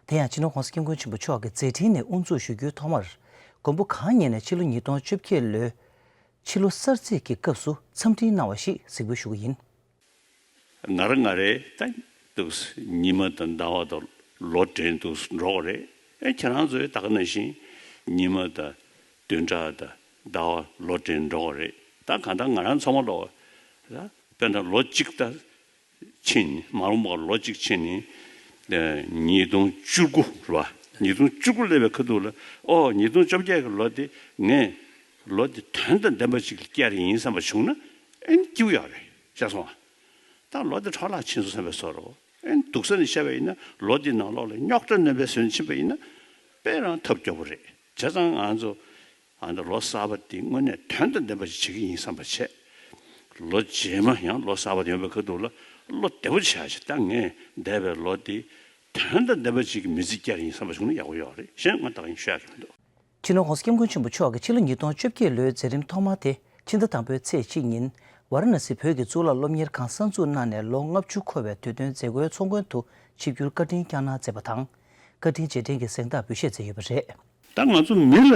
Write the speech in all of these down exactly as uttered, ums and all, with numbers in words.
དེ་ཡང་སྤྱི་ནོར་༸གོང་ས་༸སྐྱབས་མགོན་ཆེན་པོ་མཆོག་གིས་མཛད་འཕྲིན་ནས་དབུ་འཛུགས་ཞུ་རྒྱུའི་ཐོག་མར། མགོན་པོ་གང་ཉིད་ནས་ཕྱི་ལོ་ཉིས་སྟོང་བཅོ་བརྒྱད་ལོའི་ཕྱི་ལོ་གསར་ཚེས་ཀྱི་སྐབས་སུ་འཚམས་འདྲི་གནང་བ་ཞིག་གཟིགས་འབུལ་ཞུ་གི་ཡིན། ང་རང་ང་རེ་ད་འདུག་ཉི་མ་དང་ཟླ་བ་དང་ལོ་དྲན་འདུག་འགྲོ་གི་རེད། ཨེ་ཁྱེད་རང་ཚོས་ད་ག་ནང་བཞིན་ཉི་མ་དང་བདུན་ཕྲག་དང་ཟླ་བ་ལོ་དྲན་འགྲོ་གི་རེད། ད་གང་ལྟར་ང་རང་ཚང་མ་ལོ་ད་དཔེར་ན་ལོ་གཅིག་ད་ཕྱིན་ནི་མ་རུང་བ་ལོ་གཅིག་ཕྱིན་ནི་ཉིས་སྟོང་བཅུ་དགུ་རེད་བ། ཉིས་སྟོང་བཅུ་དགུ་སླེབས་པའི་ཁ་ཐུག་ལ་ཨོ་ཉིས་སྟོང་བཅོ་བརྒྱད་ཀྱི་ལོ་དེ་ངས་ལོ་དེ་དོན་དང་ལྡན་པ་ཅིག་ལ་བསྐྱལ་ཡིན་བསམ་པ་བྱུང་ན་ཨེ་ནི་སྐྱིད་པོ་ཡོད་རེད་ཤག་སོང་བ། ད་ལོ་དེ་འཕྲོ་བརླག་ཕྱིན་སོང་བསམ་པའི་བཟོ་འདྲ། ཨེ་ནི་སྡུག་ས་ནས་བཤད་པ་ཡིན་ན་ལོ་དེའི་ནང་ལོགས་ལ་རྙོག་དྲ་རྣམ་པའི་ཟོན་ཕྱིན་པ་ཡིན་ན་དཔེ་རང་ཐབས་སྐྱོ་པོ་རེད། བྱས་ཙང་ང་ཚོ་ཨ་ནི་ལོ་གསར་པ་དེ་དངོས་གནས་དོན་དང་ལྡན་པ་ཞིག་བྱེད་ཀྱི་ཡིན་བསམ་པ་བྱས། ལོ་རྗེས་མ་ཡང་ལོ་གསར་པ་ཡོང་བའི་ཁ་ཐུག་ལ་བློ་བདེ་པོ་བྱས་ཤིག་ད་ངས་འདས་པའི་ལོ་དེ་དོན་དང་ལྡན་པ་ཅིག་གི་མི་ཚེ་བསྐྱལ་ཡིན་བསམ་པ་བྱུང་ན་ཡག་པོ་ཡོད་རེད། གཞན་ང་ད་གིན་ཤོད་ཡག་གི་མི་འདུག་སྤྱི་ནོར་༸གོང་ས་༸སྐྱབས་མགོན་ཆེན་པོ་མཆོག་གིས་ཕྱི་ལོ་ཉིས་སྟོང་བཅོ་བརྒྱད་ལོའི་མཛད་རིམ་ཐོག་མ་དེ་ཕྱི་ཟླ་དང་པོའི་ཚེས་གཅིག་ཉིན་ཝཱ་ར་ཎ་སི་བོད་ཀྱི་གཙུག་ལག་སློབ་གཉེར་ཁང་གསར་འཛུགས་གནང་ནས་ལོ་ལྔ་བཅུ་འཁོར་བའི་དུས་སྟོན་མཛད་སྒོའི་ཚོགས་མགོན་དུ་ཆིབས་བསྒྱུར་བཀའ་དྲིན་བསྐྱངས་གནང་མཛད་པ་དང་། བཀའ་དྲིན་རྗེས་དྲན་གྱི་གཟེངས་རྟགས་འབུལ་བཞེས་མཛད་ཡོད་པ་རེད། ད་ང་ཚོ་མི་ལ་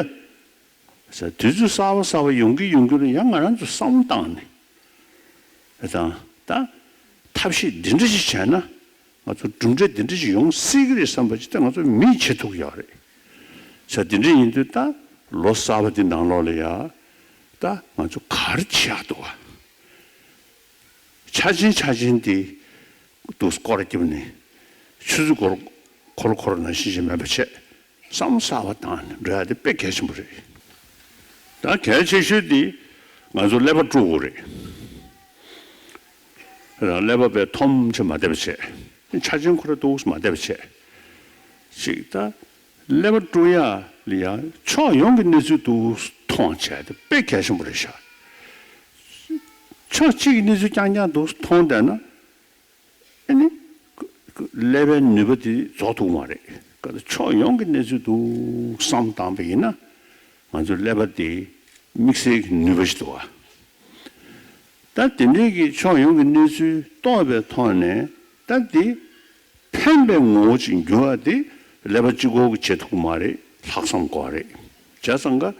ཟེར་དུས་ཚོད་གསར་པ་གསར་པ་ཡོང་གི་ཡོང་གི་རེད། ཡང་ང་རང་ཚོ་བསམ་བློ་བཏང་ནས་དང་ད་ཐབས་ཤེས་འདི་འདྲ་ཞིག་བྱས་ན་ང་ཚོ་གྲུབ་འབྲས་འདི་འདྲ་ཞིག་ཡོང་སྲིད་ཀྱི་རེད་བསམ་པ་ཅིག་ད་ང་ཚོ་མིས་བྱེད་ཐུབ་ཀྱི་ཡོད་རེད་ཟེར། འདི་འདྲ་ཡིན་དུས་ད་ལོ་གསར་པ་འདི་ནང་ལོགས་ལ་ཡ་ད་ང་ཚོ་ག་རེ་བྱེད་ཡག་འདུག་བ། ཆ་ཆེན་ཆ་ཆེན་དེ་འདུག་སྐོར་ར་བརྒྱབ་ནས་ཆུ་ཚོད་འཁོར་འཁོར་འཁོར་ནང་བཞིན་ཞིག་མེད་པ་བྱས་བསམ་བློ་གསར་པ་བཏང་ནས་འགྲོ་ཡ་དེ་དཔེ་གལ་ཆེན་པོ་རེད། ད་གལ་ཆེ་ཤོས་དེ་ང་ཚོ་ཀླད་པ་དཀྲུག་དགོས་རེད། ཀླད་པ་དཔེ་མཐོང་ཆེ་མ་བསྡད་པ་བྱས་ཆ་ཆེན་ཁོ་ར་འདུག་མ་བསྡད་པ་བྱས་ཅིག་ད། ཀླད་པ་དཀྲུག་ཡ་ལ་ཡ་ཕྱོགས་ཡོངས་ཀྱི་གནས་ཚུལ་དུ་མཐོང་བྱས་ཏེ་དཔེ་གལ་ཆེན་པོ་རེད་ཤག་ཕྱོགས་གཅིག་གི་གནས་ཚུལ་རྐྱང་རྐྱང་དུ་མཐོང་བསྡད་ན་ཨ་ནི་ཀླད་པའི་ནུས་པ་དེ་རྫོགས་ཐུབ་མ་རེད། ཕྱོགས་ཡོངས་ཀྱི་གནས་ཚུལ་དུ་བསམ་བཏང་པ་ཡིན་ན་ང་ཚོའི་ཀླད་པ་དེ་དམིགས་བསལ་གྱི་ནུས་པ་ཞིག་འདུག་བ། ད་དེ་འདྲའི་གི་ཕྱོགས་ཡོངས་ཀྱི་གནས་ཚུལ་རྟོགས་པའི་ཐོག་ནས་ད་དེ་ཕན་པའི་ངོ་བོ་ཅིག་འགྱུར་བ་དེ་ཀླད་པ་གཅིག་པོ་གིས་བྱེད་ཐུབ་ཀྱི་མ་རེད། ལྷག་བསམ་དགོས་རེད། བྱས་ཙང་ཀ་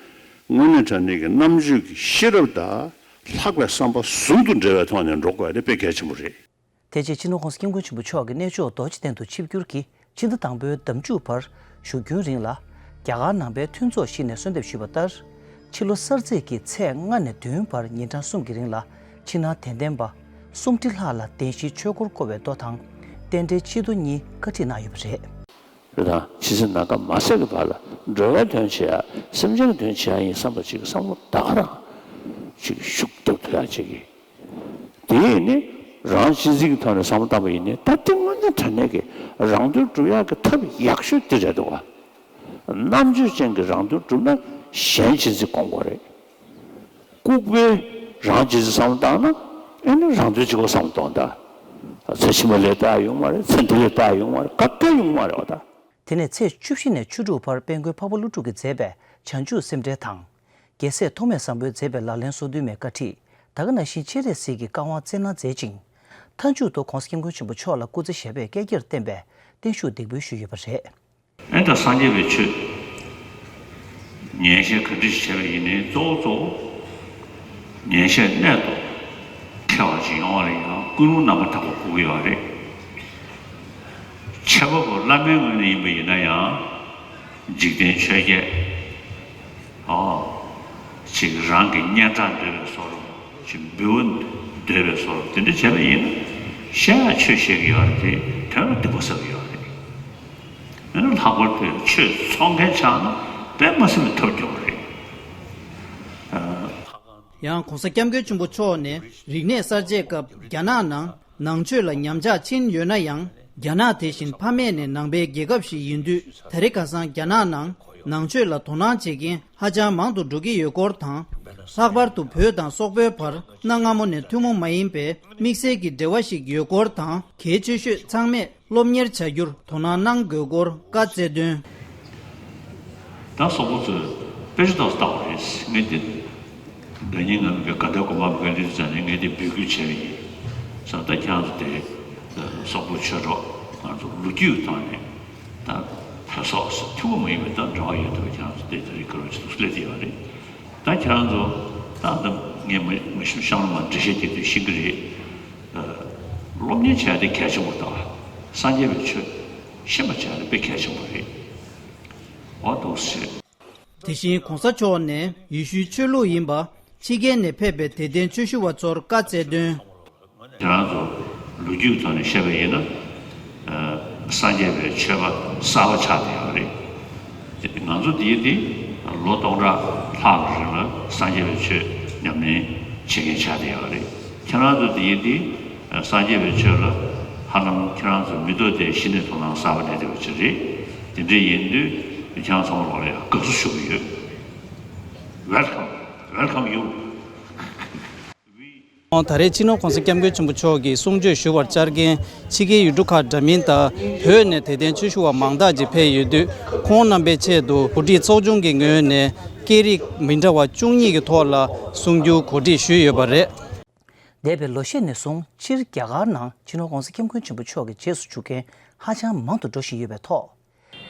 དངོས་གནས་དྲང་གནས་ཀྱི་རྣམ་དཔྱོད་ཀྱི་ཤེས་རབ་དང་ལྷག་པའི་བསམ་པ་ཟུང་དུ་འབྲེལ་བའི་ཐོག་ནས་འགྲོ་དགོས་དེ་དཔེ་གལ་ཆེན་པོ་རེད། དེ་རྗེས་སྤྱི་ནོར་༸གོང་ས་༸སྐྱབས་མགོན་ཆེན་པོ་མཆོག་གིས་གནས་མཆོག་རྡོ་རྗེ་གདན་དུ་ཆིབས་བསྒྱུར་གྱིས་ཕྱི་ཟླ་དང་པོའི་ཟླ་མཇུག་བར་བཞུགས་རྒྱུན་རིང་ལ་རྒྱ་གར་ནང་པའི་མཐུན་ཚོགས་ཤིག་ནས་གསོལ་འདེབས་ཞུས་པ་ལྟར། ཕྱི་ལོ་གསར་ཚེས་ཀྱི་ཚེས་ལྔ་ནས་བདུན་བར་ཉིན་གྲངས་གསུམ་གྱི་རིང་ལ་ཕྱི་ནང་དད་ལྡན་པ་སུམ་ཁྲི་ལྷག་ལ་བདེན་བཞིའི་ཆོས་འཁོར་བསྐོར་བའི་མདོ་དང་རྟེན་འབྲེལ་སྤྱི་མདོ་གཉིས་བཀའ་ཁྲིད་གནང་ཡོད་པ་རེད། རེད་དང་ཕྱི་ཚེས་ནམ་མཁའ་མ་ཟད་ཀྱི་བར་ལ་འགྲོ་བའི་དོན་བྱེད་ཡ་སེམས་ཅན་གྱི་དོན་བྱེད་ཡ་ཡིན་བསམ་པ་ཅིག་གི་བསམ་བློ་ད་ག་རང་ཅིག་ཤུགས་རྒྱབ་ཐུབ་ཡ་ཅིག་གི་དེ་ནི་རང་གཅེས་འཛིན་གྱི་ཐོག་ནས་བསམ་བློ་བཏང་པ་ཡིན་ནའི་ད་དེ་དངོས་གནས་དྲང་གནས་ཀྱི་རང་དོན་སྒྲུབ་ཡག་གི་ཐབས་ཡག་ཤོས་དེ་རེད་འདུག་བ། རྣམ་དཔྱོད་ཅན་གྱི་རང་དོན་སྒྲུབ་ན་གཞན་གཅེས་འཛིན་སྐོང་དགོས་རེད། ལྐུགས་པའི་རང་གཅེས་འཛིན་བསམ་བློ་བཏང་ན་ཨེ་ནི་རང་དོན་གཅིག་པོ་བསམ་བློ་གཏོང་ད། ཚེ་ཕྱི་མ་ལས་ལྟ་ཡ་ཡོང་མ་རེད། ཚེ་འདི་ལས་ལྟ་ཡ་ཡོང་མ་རེད། ག་གེ་ཡོང་མ་རེད་བ་ད། དེ་ནས་ཚེས་བཅུ་བཞི་ནས་བཅུ་དྲུག་བར་དཔལ་མགོན་འཕགས་པ་ཀླུ་སྒྲུབ་ཀྱིས་མཛད་པའི་བྱང་ཆུབ་སེམས་འགྲེལ་དང་། རྒྱལ་སྲས་ཐོགས་མེད་བཟང་པོས་མཛད་པའི་ལག་ལེན་སོ་བདུན་མའི་བཀའ་ཁྲིད། ད་ག་ནང་བཞིན་སྤྱན་རས་གཟིགས་ཀྱི་བཀའ་དབང་སྩལ་གནང་མཛད་ཅིང་། མཐའ་མཇུག་ཏུ་༸གོང་ས་༸སྐྱབས་མགོན་ཆེན་པོ་མཆོག་ལ་སྐུ་ཚེ་ཞབས་པད་བསྐལ་བརྒྱར་བརྟན་པའི་བརྟན་བཞུགས་འདེགས་འབུལ་ཞུས་ཡོད་པ་རེད། ཨེ་ད་སངས་རྒྱས་པའི་ཆོས་ཉན་བཤད་ག་འདྲ་ཞིག་བྱས་པ་ཡིན་ནའི་གཙོ་བོ་གཙོ་བོ་ཉན་བཤད་གནད་དུ་འཁེལ་བ་ཞིག་ཡོང་བ་ལ་ཡང་ཀུན་སློང་རྣམ་པར་དག་པ་དགོས་ཀྱི་ཡོད་རེད། ཁྱད་པར་དུ་བླ་མའི་ངོས་ནས་ཡིན་པ་ཡིན་ན་ཡང་འཇིག་རྟེན་ཆོས་བརྒྱད། ཨོ། ཅིག་རང་གི་སྙན་གྲགས་འདོད་པའི་བཟོ་འདྲ། ཅིག་འབུལ་བ་འདོད་པའི་བཟོ་འདྲ་དེ་འདྲ་བྱས་པ་ཡིན་ན་བཤད་ཡག་ཆོས་བཤད་ཀྱི་ཡོད་རེད་དེ་དོན་ལ་སྡིག་པ་བསགས་ཀྱི་ཡོད་རེད། ཡང་ན་ལྷག་པར་དུ་ཆོས་ཚོགས་མཁན་ཆགས་ན་དཔེ་མ་སྲིད་པའི་ཐབས་སྐྱོ་བོ་རེད། ཨ། ཡང་༸གོང་ས་༸སྐྱབས་མགོན་ཆེན་པོ་མཆོག་ནས་རིག་གནས་གསར་བརྗེའི་སྐབས་རྒྱ་ནག་ནང་ནང་ཆོས་ལ་ཉམས་ཆག་ཕྱིན་ཡོད་ན་ཡང་། རྒྱ་ནག་དེ་བཞིན་ཕ་མེས་ནས་ནང་པའི་རྒྱལ་ཁབ་ཞིག་ཡིན་དུས་ད་རེས་ཁ་སང་རྒྱ་ནག་ནང་ནང་ཆོས་ལ་དོ་སྣང་བྱེད་མཁན་ཧ་ཅང་མང་དུ་འགྲོ་གི་ཡོད་སྐོར་དང་། ལྷག་པར་དུ་བོད་དང་སོག་པོའི་བར་གནའ་སྔ་མོ་ནས་ཐུན་མོང་མ་ཡིན་པའི་དམིགས་བསལ་གྱི་འབྲེལ་བ་ཞིག་ཡོད་སྐོར་དང་། གལ་ཆེ་ཤོས་ཚང་མས་སློབ་གཉེར་བྱ་རྒྱུར་དོ་སྣང་གནང་དགོས་སྐོར་བཀའ་སྩལ་དོན། ད་སོག་པོ་ཚོས་དཔེ་ཆ་ཏོག་ཙམ་ལྟ་བ་རེད། ངས་འདི་ཟླ་ཉིན་ང་གི་དགའ་ལྡན་དགོན་པ་མི་དགའ་ལི་ཙ་ནས་ངས་འདི་འབོད་སྐུལ་བྱས་པ་ཡིན། ས་ད་ཁྱེད་རང་ཚོ་དེ་སོག་པོ་ཆོས་གྲོགས་ང་ཚོ་ལོ་རྒྱུས་ཐོག་ནས་ད་ སོགས་སུ་ཐུན་མོང་མ་ཡིན་པའི་ད་འབྲེལ་བ་ཡོད་དུས་ཁྱེད་རང་ཚོ་དེ་ལྟར་གི་རོ་ཅིག་སླེབས་ཡོད་རེད། ད་ཁྱེད་རང་ཚོ་ད་ད་ངས་མ་མ་ཤི་ཤང་ལ་མ་འགྲེལ་བཤད་རྒྱག་དུས་ཤེས་ཀྱི་རེད། སློབ་གཉེར་བྱས་ཏེ་གལ་ཆེན་པོ་དང་སངས་རྒྱས་པའི་ཆོས་ཤེས་པ་བྱས་ཏེ་དཔེ་གལ་ཆེན་པོ་རེད། འོ་འདུག་སེ། དེ་བཞིན་གོང་ས་མཆོག་ནས་ཡེ་ཤུའི་ཆོས་ལུགས་ཡིན་པ་ཕྱི་རྒྱལ་ནས་ཕེབས་པའི་དད་ལྡན་ཆོས་ཞུ་བ་ཚོར་བཀའ་སྩལ་དོན། ཁྱེད་རང་ཚོ་ལོ་རྒྱུས་ཐོག་ནས་བཤད་པ་ཡིན་ན། ཨ། སངས་རྒྱས་པའི་ཆོས་པ་གསར་པ་ཆགས་བསྡད་ཡོད་རེད། ང་ཚོ་འདིའི་འདི་ལོ་སྟོང་ཕྲག་ལྷག་གི་རིང་ལ་སངས་རྒྱས་པའི་ཆོས་ཉམས་ལེན་བྱེད་མཁན་ཆགས་བསྡད་ཡོད་རེད། ཁྱེད་རང་ཚོ་འདིའི་འདི་སངས་རྒྱས་པའི་ཆོས་ལ་ཧ་ལམ་ཁྱེད་རང་ཚོ་མི་ཐོག་དེ་གཞི་ནས་དོ་སྣང་གསར་པ་གནས་བསྡད་པ་ཅིག་རེད། དེ་འདྲ་ཡིན་དུས་ཁྱེད་རང་ཚང་མ་ལོག་ལ་ཡང་དགའ་བསུ་ཞུ་གི་ཡོད། Welcome, welcome you. ད་རེས་སྤྱི་ནོར་༸གོང་ས་༸སྐྱབས་མགོན་ཆེན་པོ་མཆོག་གིས་གསུང་ཆོས་ཞུ་བར་བཅར་མཁན་ཕྱི་རྒྱལ་ཡུལ་གྲུ་ཁག་འདྲ་མིན་དང་བོད་ནས་དད་ལྡན་ཆོས་ཞུ་བ་མང་དག་ཅིག་ཕེབས་ཡོད་དུས། ཁོང་རྣམ་པའི་ཆེད་དུ་གོ་སྒྲིག་ཚོགས་ཆུང་གི་ངོས་ནས་སྐད་རིགས་མི་འདྲ་བ་བཅུ་གཉིས་ཀྱི་ཐོག་ལ་གསུང་རྒྱུ་གོ་སྒྲིག་ཞུས་ཡོད་པ་རེད། འདས་པའི་ལོ་ཤས་ནས་བཟུང་སྤྱིར་རྒྱ་གར་ནང་སྤྱི་ནོར་༸གོང་ས་༸སྐྱབས་མགོན་ཆེན་པོ་མཆོག་གི་རྗེས་སུ་འཇུག་མཁན་ཧ་ཅང་མང་དུ་འགྲོ་བཞིན་ཡོད་པའི་ཐོག་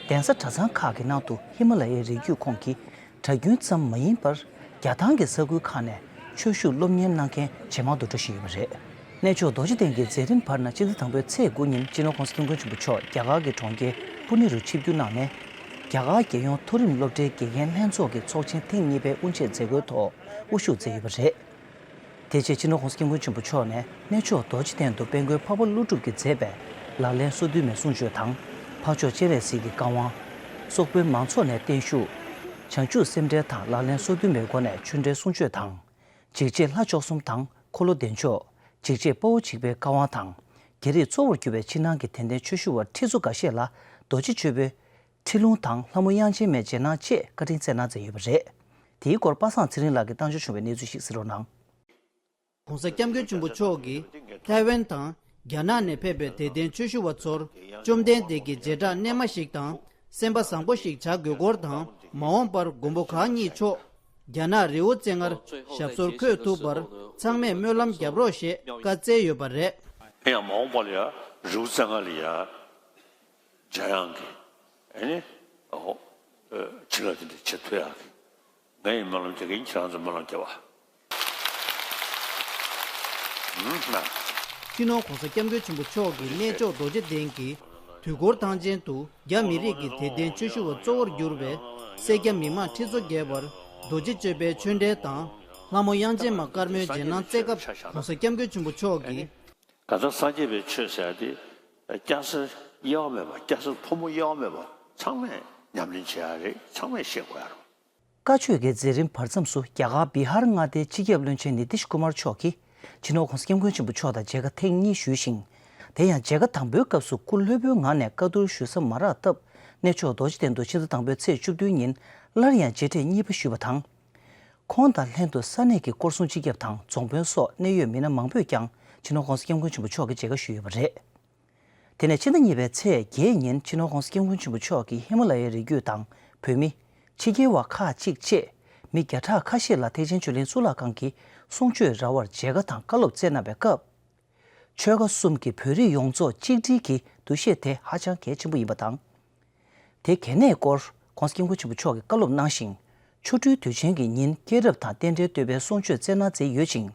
གདན་ས་གྲྭ་ཚང་ཁག་གི་ནང་དུ་ཧི་མ་ལ་ཡའི་རི་རྒྱུད་ཁོངས་ཀྱི་གྲྭ་རྒྱུན་ཙམ་མ་ཡིན་པར། རྒྱ་ཐང་གི་ས་ཁུལ་ཁག་ནས་ཆོས་ཞུགས་སློབ་གཉེར་གནང་མཁན་ཇེ་མང་དུ་འགྲོ་བཞིན་ཡོད་པ་རེད། གནས་མཆོག་རྡོ་རྗེ་གདན་གྱི་མཛད་རིམ་བར་ན་སྤྱི་ཟླ་དང་པོའི་ཚེས་དགུ་ཉིན་སྤྱི་ནོར་༸གོང་ས་༸སྐྱབས་མགོན་ཆེན་པོ་མཆོག་རྒྱ་གར་གྱི་གྲོང་ཁྱེར་པུ་ནེ་རུ་ཆིབས་བསྒྱུར་གནང་ནས། རྒྱ་གར་རྒྱལ་ཡོངས་མཐོ་རིམ་སློབ་གྲྭའི་དགེ་རྒན་ལྷན་ཚོགས་ཀྱི་ཚོགས་ཆེན་ཐེངས་གཉིས་པའི་དབུ་འབྱེད་མཛད་སྒོའི་ཐོག་དབུ་བཞུགས་མཛད་ཡོད་པ་རེད། དེ་རྗེས་སྤྱི་ནོར་༸གོང་ས་༸སྐྱབས་མགོན་ཆེན་པོ་མཆོག་ནས་གནས་མཆོག་རྡོ་རྗེ་གདན་དུ་དཔལ་མགོན་འཕགས་པ་ཀླུ་སྒྲུབ་ཀྱི་མཛད་པའི་ལག་ལེན་སོ་བདུན་མའི་གསུང་ཆོས་དང་། འཕགས་མཆོག་སྤྱན་རས་གཟིགས་ཀྱི་བཀའ་དབང་། སོག་པོའི་མང་ཚོགས་ནས་བརྟན་བཞུགས། བྱང་ཆུབ་སེམས་འགྲེལ་དང་ལག་ལེན་སོ་བདུན་མའི་སྒོ་ནས་ཆོས་འབྲེལ་གསུང་ཆོས་དང་། འཇིགས་བྱེད་ལྷ་མཆོག་གསུམ་དང་འཁོར་ལོ་བདེ་མཆོག་འཇིགས་བྱེད་དཔའ་བོ་འཇིགས་པའི་བཀའ་དབང་དང་། རྒྱ་རིགས་གཙོ་བོར་གྱུར་པའི་ཕྱི་ནང་གི་དད་ལྡན་ཆོས་ཞུ་བ་ཁྲི་ཚོ་འགའ་ཤས་ལ་རྡོ་རྗེ་གཅོད་པོའི་ཁྲིད་ལུང་དང་ལྷ་མོ་དབྱངས་ཅན་མའི་རྗེས་གནང་བཅས་བཀའ་དྲིན་སྩལ་གནང་མཛད་ཡོད་པ་རེད། དེའི་སྐོར་པ་སངས་ཚེ་རིང་ལགས་ཀྱིས་བཏང་འབྱོར་བྱུང་བའི་གནས་ཚུལ་ཞིག་གསན་རོགས་གནང་། ༸གོང་ས་༸སྐྱབས་མགོན་ཆེན་པོ་མཆོག་གིས་ཐའེ་ཝན་དང་རྒྱ་ནག་ནས་ཕེབས་པའི་དད་ལྡན་ཆོས་ཞུ་བ་ཚོར་བཅོམ་ལྡན་འདས་ཀྱི་བྱེ་བྲག་རྣལ་མ་ཞིག་དང་སེམས་པ་བཟང་པོ་ཞིག་བྱ་དགོས་སྐོར་དང་། མ་འོངས་པར་མགོན་པོ་གང་ཉིད་མཆོག་རྒྱ་ནག་རི་བོ་རྩེ་ལྔར་ཞབས་སོར་འཁོད་ཐུབ་པར་ཚང་མས་སྨོན་ལམ་རྒྱབ་རོགས་ཞེས་བཀའ་སྩལ་ཡོད་པ་རེད། ཡང་མ་འོངས་པ་ལ་ཡང་རི་བོ་རྩེ་ལྔ་ལ་ཡང་འཇམ་དབྱངས་ཀྱི་ཨེ་ནི་ཨོ་ཨེ་བྱིན་རླབས་དེ་འདྲ་བྱེད་ཐུབ་ཡག་གི་ངས་སྨོན་ལམ་རྒྱག་གིན། ཁྱེད་རང་ཚོ་སྨོན་ལམ་རྒྱབ་པ། ཧུམ་ན། སྤྱི་ནོར་༸གོང་ས་༸སྐྱབས་མགོན་ཆེན་པོ་མཆོག་གིས་གནས་མཆོག་རྡོ་རྗེ་གདན་གྱི་དུས་འཁོར་ཐང་ཆེན་དུ་རྒྱ་མི་རིགས་ཀྱི་དད་ལྡན་ཆོས་ཞུ་བ་གཙོ་བོར་གྱུར་པའི་སེར་སྐྱ་མི་མང་ཁྲི་ཚོ་བརྒལ་བར་རྡོ་རྗེ་གཅོད་པའི་ཆོས་འབྲེལ་དང་། ལྷ་མོ་དབྱངས་ཅན་མ་དཀར་མོའི་རྗེས་གནང་སྩལ་སྐབས་༸གོང་ས་༸སྐྱབས་མགོན་ཆེན་པོ་མཆོག་གིས། གང་ལྟར་སངས་རྒྱས་པའི་ཆོས་ཟེར་ཡ་དེ་སྐྱ་སེར་དབྱེ་བ་མེད་པ། སྐྱ་སེར་ཕོ་མོ་དབྱེ་བ་མེད་པ་ཚང་མས་ཉམས་ལེན་བྱེད་ཡ་རེད། ཚང་མས་ཤེས་དགོས་ཡ་རེད། བཀའ་ཆོས་ཀྱི་མཛད་རིམ་བར་མཚམས་སུ་རྒྱ་གར་བི་ཧར་མངའ་སྡེའི་སྤྱི་ཁྱབ་བློན་ཆེན་ནི་ཏིཤ་ཀུ་མར་མཆོག་གིས་སྤྱི་ནོར་༸གོང་ས་༸སྐྱབས་མགོན་ཆེན་པོ་མཆོག་དང་མཇལ་ཁ་ཐེངས་གཉིས་ཞུས་ཤིང་། དེ་ཡང་མཇལ་ཁ་དང་པོའི་སྐབས་སུ་སྐུ་ལྷོད་པོའི་ངང་ནས་བཀའ་བསྡུར་ཞུ་ས་མ་རག་སྟབས། གནས་མཆོག་རྡོ་རྗེ་གདན་དུ་ཕྱི་ཟླ་དང་པོའི་ཚེས་བཅུ་བདུན་ཉིན་སླར་ཡང་མཇལ་འཕྲད་གཉིས་པ་ཞུས་པ་དང་། ཁོང་དང་ལྷན་དུ་ས་གནས་ཀྱི་སྐོར་སྲུང་སྤྱི་ཁྱབ་དང་རྫོང་དཔོན་སོགས་གནད་ཡོད་མི་སྣ་མང་པོས་ཀྱང་སྤྱི་ནོར་༸གོང་ས་༸སྐྱབས་མགོན་ཆེན་པོ་མཆོག་གི་མཇལ་ཁ་ཞུས་ཡོད་པ་རེད། དེ་ནས་ཕྱི་ཟླ་གཉིས་པའི་ཚེས་བརྒྱད་ཉིན་སྤྱི་ནོར་༸གོང་ས་༸སྐྱབས་མགོན་ཆེན་པོ་མཆོག་གིས་ཧི་མ་ལ་ཡའི་རི་རྒྱུད་དང་བོད་མི། ཕྱི་རྒྱལ་བ་ཁག་ཅིག་བཅས་མི་བརྒྱ་ཕྲག་ཁ་ཤས་ལ་ཐེག་ཆེན་ཆོས་གླིང་གཙུག་ལག་ཁང་གི་གསུང་ཆོས་ར་བར་མཇལ་ཁ་དང་བཀའ་སློབ་སྩལ་གནང་བའི་སྐབས། ཆོལ་ཁ་གསུམ་གྱི་བོད་རིགས་ཡོངས་རྫོགས་གཅིག་སྒྲིལ་གྱི་འདུ་ཤེས་དེ་ཧ་ཅང་གལ་ཆེན་པོ་ཡིན་པ་དང་། དེ་གལ་གནད་སྐོར་༸གོང་ས་༸སྐྱབས་མགོན་ཆེན་པོ་མཆོག་གིས་བཀའ་སློབ་གནང་ཞིང་། ཆོ་འཕྲུལ་དུས་ཆེན་གྱི་ཉིན་སྐྱེས་རབས་དང་རྟེན་འབྲེལ་བསྟོད་པའི་གསུང་ཆོས་སྩལ་གནང་མཛད་ཡོད་ཅིང་།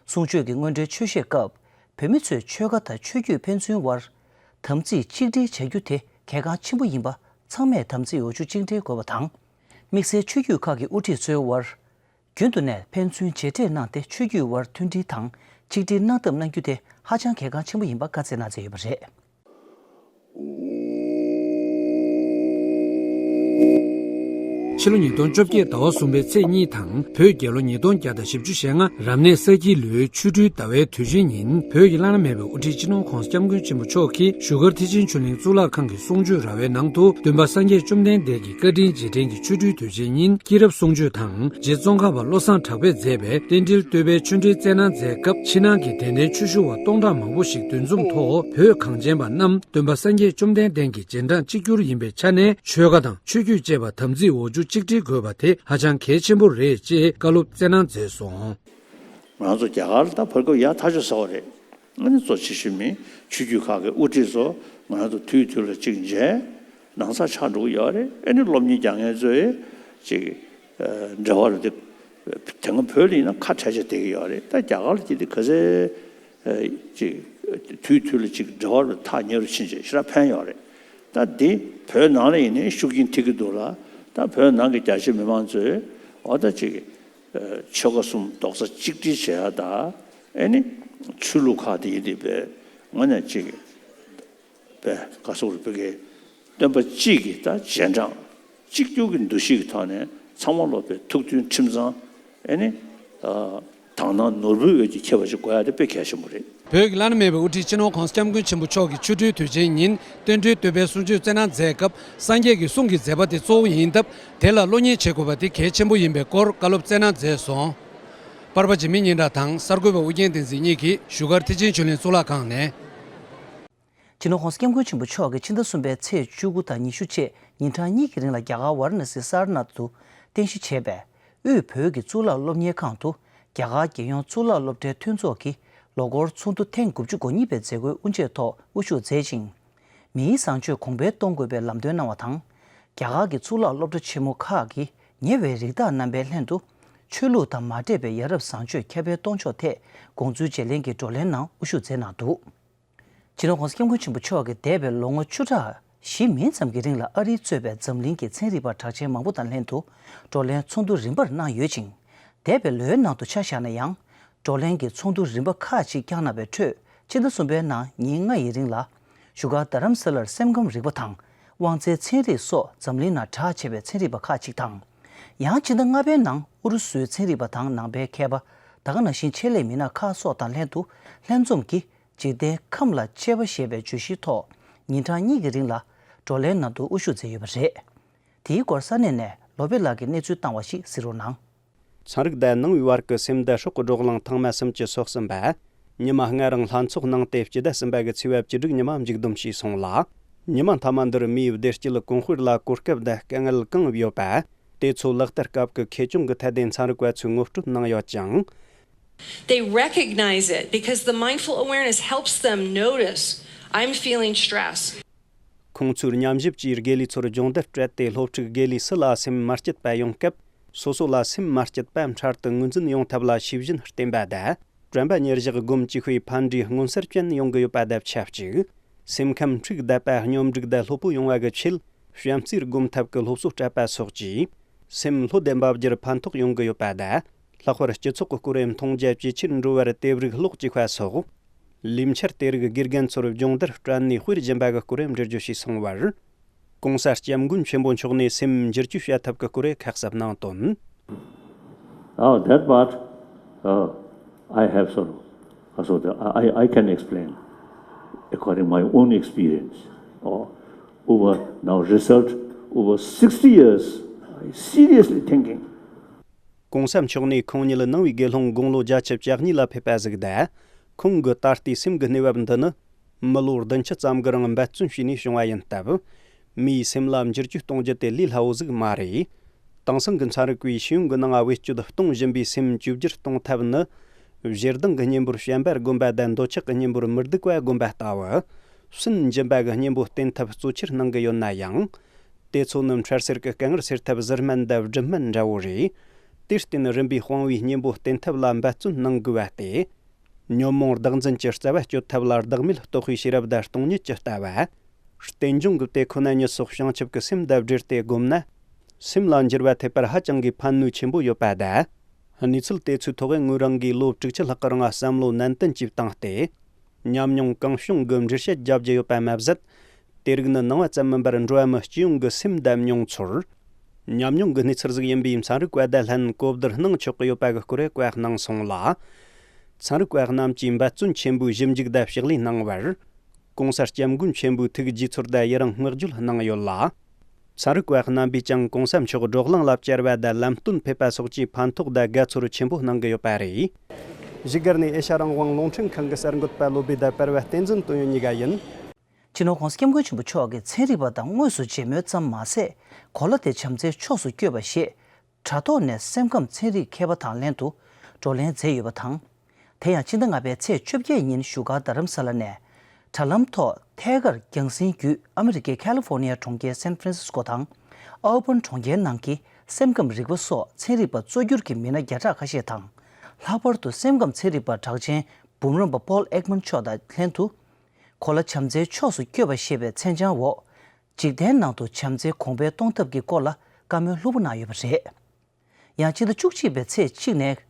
གསུང་ཆོས་ཀྱི་སྔོན་འགྲོའི་ཆོས་བཤད་སྐབས། བོད་མི་ཚོས་ཆོལ་ཁ་དང་ཆོས་བརྒྱུད་ཕན་ཚུན་དབར་དམ་ཚིག་གཅིག་སྒྲིལ་བྱ་རྒྱུ་དེ་གལ་འགངས་ཆེན་པོ་ཡིན་པ་ཚང་མས་དམ་ཚིག་འོག་འཇུག་གཅིག་སྒྲིལ་དགོས་པ་དང་། དམིགས་བསལ་ཆོས་བརྒྱུད་ཁག་གི་དབུ་ཁྲིད་ཚོའི་དབར། རྒྱུན་དུ་ནས་ཕན་ཚུན་མཇལ་འཕྲད་གནང་སྟེ་ཆོས་བརྒྱུད་དབར་མཐུན་སྒྲིལ་དང་ཆིག་སྒྲིལ་གནང་ཐབས་གནང་རྒྱུ་དེ་ཧ་ཅང་གལ་འགངས་ཆེན་པོ་ཡིན་པ་བཀའ་སྩལ་གནང་མཛད་ཡོད་པ་རེད། ཕྱི་ལོ་ཉིས་སྟོང་བཅོ་བརྒྱད་ཟླ་བ་གསུམ་པའི་ཚེས་གཉིས་དང་བོད་རྒྱལ་ལོ་ཉིས་སྟོང་བརྒྱ་དང་བཞི་བཅུ་ཞེ་ལྔ་རབ་གནས་ས་ཁྱི་ལོའི་ཆོ་འཕྲུལ་ཟླ་བའི་དུས་ཆེན་ཉིན་བོད་ཀྱི་བླ་ན་མེད་པའི་དབུ་ཁྲིད་སྤྱི་ནོར་༸གོང་ས་༸སྐྱབས་མགོན་ཆེན་པོ་མཆོག་གིས་བཞུགས་སྒར་ཐེག་ཆེན་ཆོས་གླིང་གཙུག་ལག་ཁང་གི་གསུང་ཆོས་ར་བའི་ནང་དུ་སྟོན་པ་སངས་རྒྱས་བཅོམ་ལྡན་འདས་ཀྱི་བཀའ་དྲིན་རྗེས་དྲན་གྱི་ཆོ་འཕྲུལ་དུས་ཆེན་ཉིན་སྐྱེས་རབས་གསུང་ཆོས་དང་། རྗེ་ཙོང་ཁ་པ་བློ་བཟང་གྲགས་པས་མཛད་པའི་རྟེན་འབྲེལ་བསྟོད་པའི་ཆོས་འབྲེལ་སྩལ་གནང་མཛད་སྐབས། ཕྱི་ནང་གི་དད་ལྡན་ཆོས་ཞུ་བ་སྟོང་ཕྲག་མང་པོ་ཞིག་འདུ་འཛོམས་ཐོག་བོད་གངས་ཅན་པ་རྣམས་སྟོན་པ་སངས་རྒྱས་བཅོམ་ལྡན་འདས་ཀྱི་རྗེས་འབྲང་གཅིག་གྱུར་ཡིན་པའི་ཆ་ནས། ཆོལ་ཁ་དང་ཆོས་བརྒྱུད་བཅས་པ་དམ་ཚིག་འོག་འཇུག་གཅིག་སྒྲིལ་དགོས་པ་དེ་ཧ་ཅང་གལ་ཆེན་པོ་རེད་ཅེས་བཀའ་སློབ་སྩལ་གནང་མཛད་སོང་། ང་ཚོ་རྒྱ་གར་ལ་ད་བར་སྐབས་ཡག་ཐག་ཆོད་ཟེར་བ་རེད། ཨ་ནི་གཙོ་ཆེ་ཤོས་མི་ཆོས་བརྒྱུད་ཁག་གི་དབུ་ཁྲིད་ཚོ་ང་ཚོ་དུས་དུས་ལ་གཅིག་མཇལ། ནང་ཚགས་ཆགས་འགྲོ་གི་ཡོད་རེད། ཨ་ནི་སློབ་གཉེར་རྒྱག་མཁན་ཚོའི་ཅིག་ཨ་འབྲེལ་བ་རེད་དེ། དེ་སྔ་བོད་ལ་ཡིན་ན་ཁ་བྲལ་བྱས་བསྡད་ཀྱི་ཡོད་རེད། ད་རྒྱ་གར་ལ་སྐྱེས་དུས་ག་ཚད་ཨ་ཅིག་དུས་དུས་ལ་ཅིག་འབྲེལ་བ་རུ་ཐག་ཉེ་རུ་ཕྱིན་བྱས་ཞེ་དྲག་ཕན་ཡོད་རེད། ད་འདི་བོད་ནང་ལ་ཡིན་ནའི་ཤུགས་རྐྱེན་ཐེབས་ཀྱི་འདུག་ལ། ད་བོད་ནང་གི་རྒྱ་ཆེ་མི་མང་ཚོས་འོ་ད་ཅིག་ཨ་ཆོལ་ཁ་གསུམ་རྡོག་རྩ་གཅིག་སྒྲིལ་བྱེད་ཡ་ད་ཨ་ནི་ཆོས་ལུགས་ཁག་དེ་ཡིན་དེ་བས་ངོས་ནས་ཅིག་པས་བཀའ་ཟུར་བོད་ཀྱི་སྟོན་པ་གཅིག་གི་ད་རྗེས་འབྲང་གཅིག་གྱུར་གྱི་འདུ་ཤེས་ཀྱི་ཐོག་ནས་ཚང་མ་སློབ་པའི་ཐུགས་མཐུན་ཁྲིམས་གཙང་ཨེ་ནི་ཨ་དག་སྣང་ནོར་བུའི་འོད་ཀྱིས་ཁྱབ་པ་ཞིག་དགོས་ཡ་དེ་དཔེ་གལ་ཆེན་པོ་རེད། བོད་ཀྱི་བླ་ན་མེད་པའི་དབུ་ཁྲིད་སྤྱི་ནོར་༸གོང་ས་༸སྐྱབས་མགོན་ཆེན་པོ་མཆོག་གིས་ཆོ་འཕྲུལ་དུས་ཆེན་ཉིན་རྟེན་འབྲེལ་བསྟོད་པའི་གསུང་ཆོས་སྩལ་གནང་མཛད་སྐབས་སངས་རྒྱས་ཀྱི་གསུང་གི་མཛད་པ་དེ་གཙོ་བོ་ཡིན་སྟབས་དེ་ལ་བློ་གཉེར་བྱེད་དགོས་པ་དེ་གལ་ཆེན་པོ་ཡིན་པའི་སྐོར་བཀའ་སློབ་སྩལ་གནང་མཛད་སོང་། པར་པ་འཇིགས་མེད་སྙན་གྲགས་དང་གསར་འགོད་པ་ཨུ་རྒྱན་བསྟན་འཛིན་གཉིས་ཀྱིས་བཞུགས་སྒར་ཐེག་ཆེན་ཆོས་གླིང་གཙུག་ལག་ཁང་ནས། སྤྱི་ནོར་༸གོང་ས་༸སྐྱབས་མགོན་ཆེན་པོ་མཆོག་གིས་ཕྱི་ཟླ་གསུམ་པའི་ཚེས་བཅུ་དགུ་དང་ཉི་ཤུ་བཅས་ཉིན་གྲངས་གཉིས་ཀྱི་རིང་ལ་རྒྱ་གར་ཝཱ་ར་ཎ་སི་སཱ་ར་ནཱཐ་དུ་རྟེན་གཞི་བྱས་པའི་དབུས་བོད་ཀྱི་གཙུག་ལག་སློབ་གཉེར་ཁང་དུ་རྒྱ་གར་རྒྱལ་ཡོངས་གཙུག་ལག་སློབ་གྲྭའི་མཐུན་ཚོགས་ཀྱི་ལོ་འཁོར་ཚོགས་འདུ་ཐེངས་དགུ་བཅུ་གོ་གཉིས་པའི་མཛད་སྒོའི་དབུ་འབྱེད་ཐོག་དབུ་བཞུགས་མཛད་ཅིང་། མིའི་བཟང་སྤྱོད་གོང་འཕེལ་གཏོང་དགོས་པའི་ལམ་སྟོན་གནང་བ་དང་། རྒྱ་གར་གྱི་གཙུག་ལག་སློབ་གྲྭ་ཆེན་མོ་ཁག་གི་ཉེ་བའི་རིགས་བདག་རྣམ་པའི་ལྷན་དུ་ཆོས་ལུགས་དང་མ་འདྲེས་པའི་ཡ་རབས་བཟང་སྤྱོད་ཁྱབ་སྤེལ་གཏོང་ཕྱོགས་ཐད་དགོངས་ཚུལ་བརྗེ་ལེན་གྱི་བགྲོ་གླེང་ནང་དབུ་བཞུགས་མཛད་གནང་འདུག་སྤྱི་ནོར་༸གོང་ས་༸སྐྱབས་མགོན་ཆེན་པོ་མཆོག་གིས་འདས་པའི་ལོ་ངོ་བཅུ་ཕྲག་བཞི་མིན་ཙམ་གྱི་རིང་ལ་ཨ་རིས་གཙོས་པའི་འཛམ་གླིང་གི་ཚན་རིག་པ་གྲགས་ཅན་མང་པོ་དང་ལྷན་དུ་བགྲོ་གླེང་ཚོགས་འདུ་རིམ་པར་གནང་ཡོད་ཅིང་། འདས་པའི་ལོའི་ནང་དུ་ཆ་བཞག་ན་ཡང་། བགྲོ་གླེང་གི་ཚོགས་འདུ་རིམ་པ་ཁག་ཅིག་བསྐྱངས་གནང་བའི་ཁྲོད། ཕྱི་ཟླ་གསུམ་པའི་ནང་ཉིན་ལྔ་ཡི་རིང་ལ། བཞུགས་སྒར་རྡ་རམ་ས་ལར་སེམས་ཁམས་རིག་པ་དང་། དབང་རྩའི་ཚན་རིག་སོགས་འཛམ་གླིང་ནང་གྲགས་ཆེ་བའི་ཚན་རིག་པ་ཁག་ཅིག་དང་། ཡང་ཕྱི་ཟླ་ལྔ་པའི་ནང་ཨུ་རུ་སུའི་ཚན་རིག་པ་དང་ནང་པའི་མཁས་པ། ད་ག་ནང་བཞིན་ཆེད་ལས་མི་སྣ་ཁག་སོགས་དང་ལྷན་དུ་ལྷན་འཛོམས་ཀྱིས་འཇིག་རྟེན་ཁམས་ལ་དཔྱད་པ་ཞེས་པའི་བརྗོད་གཞིའི་ཐོག་ཉིན་གྲངས་གཉིས་ཀྱི་རིང་ལ་བགྲོ་གླེང་གནང་འདུག་དབུ་བཞུགས་མཛད་ཡོད་པ་རེད། དེའི་སྐོར་ས་གནས་ནས་ལོ་པེ་ལགས་ཀྱིས་གནས་ཚུལ་བཏང་བ་ཞིག་གཟིགས་རོགས་གནང་། ཚན་རིག་དང་ནང་པའི་བར་གྱི་སེམས་དང་སྲོག་གི་བགྲོ་གླེང་ཐེངས་མ་སུམ་ཅུ་སོ་གསུམ་པ། ཉི་མ་ལྔ་རིང་ལྷན་ཚོགས་གནང་སྟེ་སྤྱི་ཟླ་གསུམ་པ་གི་ཚེས་པ་བཅུ་དྲུག་ཉི་མ་མཇུག་བསྡོམས་བྱས་སོང་ལ། ཉི་མ་མཐའ་མ་འདིར་མིའི་བདེ་སྐྱིད་གོང་སྤེལ་ལ་གོ་སྐབས་དང་དཀའ་ངལ་གང་ཡོད་པ། དེ་ཚོ་ལག་བསྟར་སྐབས་ཀྱི་ཁེ་གྱོང་གི་ཐད་དེ་ཚན་རིག་པ་ཚོས་ངོ་སྤྲོད་གནང་ཡོད་ཅིང་། They recognize it because the mindful awareness helps them notice, "I'm feeling stress." ཁོང་ཚོས་ཉམས་ཞིབ་ཀྱིས་དགེ་ལས་ཚོར་སྦྱོང་བརྡར་སྤྲད་དེ། སློབ་ཕྲུག་དགེ་ལས་སུ་ལ་སེམས་མ་སྐྱིད་པ་ཡོང་སྐབས། སོ་སོ་ལ་སེམས་མ་སྐྱིད་པ་འཕྲལ་དུ་ངོས་འཛིན་ཡོང་ཐབས་ལ་ཤེས་བཞིན་བསྟེན་པ་དང་། དྲན་པ་ཉེར་བཞག་སྒོམ་བཅས་ཁོའི་ཕན་འབྲས་མངོན་གསལ་ཅན་ཡོང་གི་ཡོད་པ་དང་ཆབས་ཅིག་སེམས་ཁམས་འཁྲུག་བསྡད་པ་སྙོམས་སྒྲིག་དང་སློབ་པོ་ཡོང་བ་གི་ཆེད། བྱམས་བརྩེའི་སྒོམ་ཐབས་ཀྱི་སློབ་གསོ་སྤྲད་པ་སོགས་ཀྱིས། སེམས་ལྷོད་དུ་འབབ་རྒྱུར་ཕན་ཐོགས་ཡོང་གི་ཡོད་པ་དང་། ལྷག་པར་སྤྱི་ཚོགས་ཀྱི་སྐོར་མཐོང་རྒྱ་ཇེ་ཆེར་འགྲོ་བར་དེ་རིགས་ཀློག་བཅུག་པ་སོགས། ལུས་འཆར་དེ་རིགས་དགེ་རྒན་ཚོར་སྦྱོང་བརྡར་སྤྲད་ནས་དཔེར་བཞིན་པ་གི་སྐོར་འགྲེལ་བརྗོད་བྱས་སོང་བར། ༸གོང་ས་༸སྐྱབས་མགོན་ཆེན་པོ་མཆོག་ནས་སེམས་འགྱུར་བཅོས་བྱ་ཐབས་ཀྱི་སྐོར་ཁ་གསབ་གནང་དོན། Oh, that part, uh, I have sort of, uh, sort of, I, I I can explain according my own experience. Or over now, result over sixty years, I seriously thinking. ༸གོང་ས་མཆོག་ནས་ཁོང་ཉིད་ནང་པའི་དགེ་སློང་དགུང་ལོ་བརྒྱད་ཅུ་གྱ་གཉིས་ལ་ཕེབས་པ་ཟིག་དང་། ཁོང་གི་ད་ལྟའི་སེམས་ཀྱི་གནས་བབ་འདི་ནི། མི་ལོ་བདུན་ཅུ་ཙམ་གྱི་རིང་འབད་བརྩོན་བྱས་ནས་བྱུང་བ་ཡིན་སྟབས། མིའི་སེམས་ལ་འགྱུར་བཅོས་གཏོང་རྒྱུ་དེ་ལས་སླ་བོ་ཟིག་མ་རེད། དེང་སང་གི་ཚན་རིག་པས་ཤེས་ཡོན་གྱི་ནང་བེད་སྤྱོད་གཏོང་བཞིན་པའི་སེམས་བཅོས་བསྒྱུར་གཏོང་ཐབས་ནི། ཞེ་སྡང་གི་གཉེན་པོར་བྱམས་པར་སྒོམ་པ་དང་འདོད་ཆགས་ཀྱི་གཉེན་པོར་མི་སྡུག་པ་སྒོམ་པ་ལྟ་བུ། སུན་འབྱིན་པ་གི་གཉེན་པོ་བསྟེན་ཐབས་གཙོ་ཆེར་གནང་གི་ཡོད་ན་ཡང་། དེ་ཚོ་ནི་འཕྲལ་སེལ་གྱི་དཀའ་ངལ་སེལ་ཐབས་གཟུར་སྨན་དང་སྦྲིད་སྨན་འདྲ་བོ་རེད། དེར་བརྟེན་རིམ་པས་སྤང་བའི་གཉེན་པོ་བསྟེན་ཐབས་ལ་འབད་བརྩོན་གནང་དགོས་པ་སྟེ། ཉོན་མོངས་བདག་འཛིན་གྱི་རྩ་བ་གཅོད་ཐབས་ལ་བདག་མེད་རྟོགས་པའི་ཤེས་རབ་དང་སྟོང་ཉིད་ཀྱི་ལྟ་བ། རྟེན་འབྱུང་གི་དེ་ཁོ་ན་ཉིད་སོགས་བྱང་ཆུབ་ཀྱི་སེམས་དང་སྦྲེལ་ཏེ་བསྒོམས་ན། སེམས་ལ་འགྱུར་བ་ཐེབས་པར་ཧ་ཅང་གི་ཕན་ནུས་ཆེན་པོ་ཡོད་པ་དང་། གནས་ཚུལ་དེ་ཚོའི་ཐོག་ངོས་རང་གིས་ལོ་དྲུག་ཅུ་ལྷག་གི་རིང་བསམ་བློ་ནན་ཏན་གྱིས་བཏང་སྟེ། ཉམས་མྱོང་གང་བྱུང་གི་འགྲེལ་བཤད་བརྒྱབ་རྒྱུ་ཡོད་པ་མ་ཟད། དེ་རིགས་ནི་ནང་པ་ཙམ་མིན་པར་འགྲོ་བ་མི་སྤྱི་ཡོངས་ཀྱི་སེམས་དང་མྱོང་ཚོར། ཉམས་མྱོང་གི་གནས་ཚུལ་ཟིག་ཡིན་པས་ཚན་རིག་པ་དང་ལྷན་གོ་བསྡུར་གནང་ཆོག་གི་ཡོད་པ་གི་སྐོར་བཀའ་གནང་སོང་ལ། ཚན་རིག་པ་རྣམས་ཀྱིས་འབད་བརྩོན་ཆེན་པོས་ཞིབ་འཇུག་དང་ཕྱག་ལས་གནང་བར། ༸གོང་ས་༸སྐྱབས་མགོན་ཆེན་པོས་ཐུགས་དགྱེས་ཚོར་དང་ཡི་རང་བསྔགས་བརྗོད་གནང་ཡོད་ལ། ཚན་རིག་པ་རྣམ་པས་ཀྱང་གོང་ས་མཆོག་བགྲོ་གླེང་ལ་བཅར་བ་དང་ལམ་སྟོན་ཕེབས་པ་སོགས་ཀྱིས་ཕན་ཐོགས་དང་དགའ་ཚོར་ཆེན་པོ་གནང་གི་ཡོད་པ་རེད། བཞུགས་སྒར་ནས་ཨེ་ཤ་རང་དབང་རླུང་འཕྲིན་ཁང་གི་གསར་འགོད་པ་བློ་བྷེ་དང་པར་བ་བསྟན་འཛིན་དོན་ཡོད་གཉིས་ཀ་ཡིན། སྤྱི་ནོར་༸གོང་ས་༸སྐྱབས་མགོན་ཆེན་པོ་མཆོག་གིས་ཚན་རིག་པ་དང་དངོས་སུ་མཇལ་མོལ་ཙམ་མ་ཟད། གོ་ལ་དེ་བྱམས་བརྩེའི་ཕྱོགས་སུ་བསྐྱོད་པ་ཞེས། དྲ་ཐོག་ནས་སེམས་ཁམས་ཚན་རིག་མཁས་པ་དང་ལྷན་དུ་བགྲོ་གླེང་མཛད་ཡོད་པ་དང་། དེ་ཡང་ཕྱི་ཟླ་ལྔ་པའི་ཚེས་བཅོ་བརྒྱད་ཉིན་བཞུགས་སྒར་རྡ་རམ་ས་ལ་ནས། དྲ་ལམ་ཐོག་ཐད་ཀར་རྒྱང་སྲིང་བརྒྱུད་ཨ་མི་རི་ཀའི་ཁ་ལི་ཧྥོར་ནི་ཡ་གྲོང་ཁྱེར་སན་ཧྥ་རན་སིས་ཀོ་དང་། ཨའོ་པན་གྲོང་ཁྱེར་ནང་གི་སེམས་ཁམས་རིག་པ་སོགས་ཚན་རིག་པ་གཙོ་གྱུར་གྱི་མི་སྣ་བརྒྱ་ཕྲག་ཁ་ཤས་དང་། ལྷག་པར་དུ་སེམས་ཁམས་ཚན་རིག་པ་གྲགས་ཅན་འབུམ་རམས་པ་པོལ་ཨེག་མན་མཆོག་དང་ལྷན་དུ། གོ་ལ་བྱམས་བརྩེའི་ཕྱོགས་སུ་བསྐྱོད་པ་ཞེས་པའི་མཚན་བྱང་འོག་འཇིག་རྟེན་ནང་དུ་བྱམས་བརྩེ་གོང་འཕེལ་གཏོང་ཐབས་ཀྱི་སྐོར་ལ་བཀའ་མོལ་ལྷུག་པོ་གནང་ཡོད་པ་རེད། ཡང་ཕྱི་ཟླ་བཅུ་གཅིག་པའི་ཚེས་གཅིག་ནས་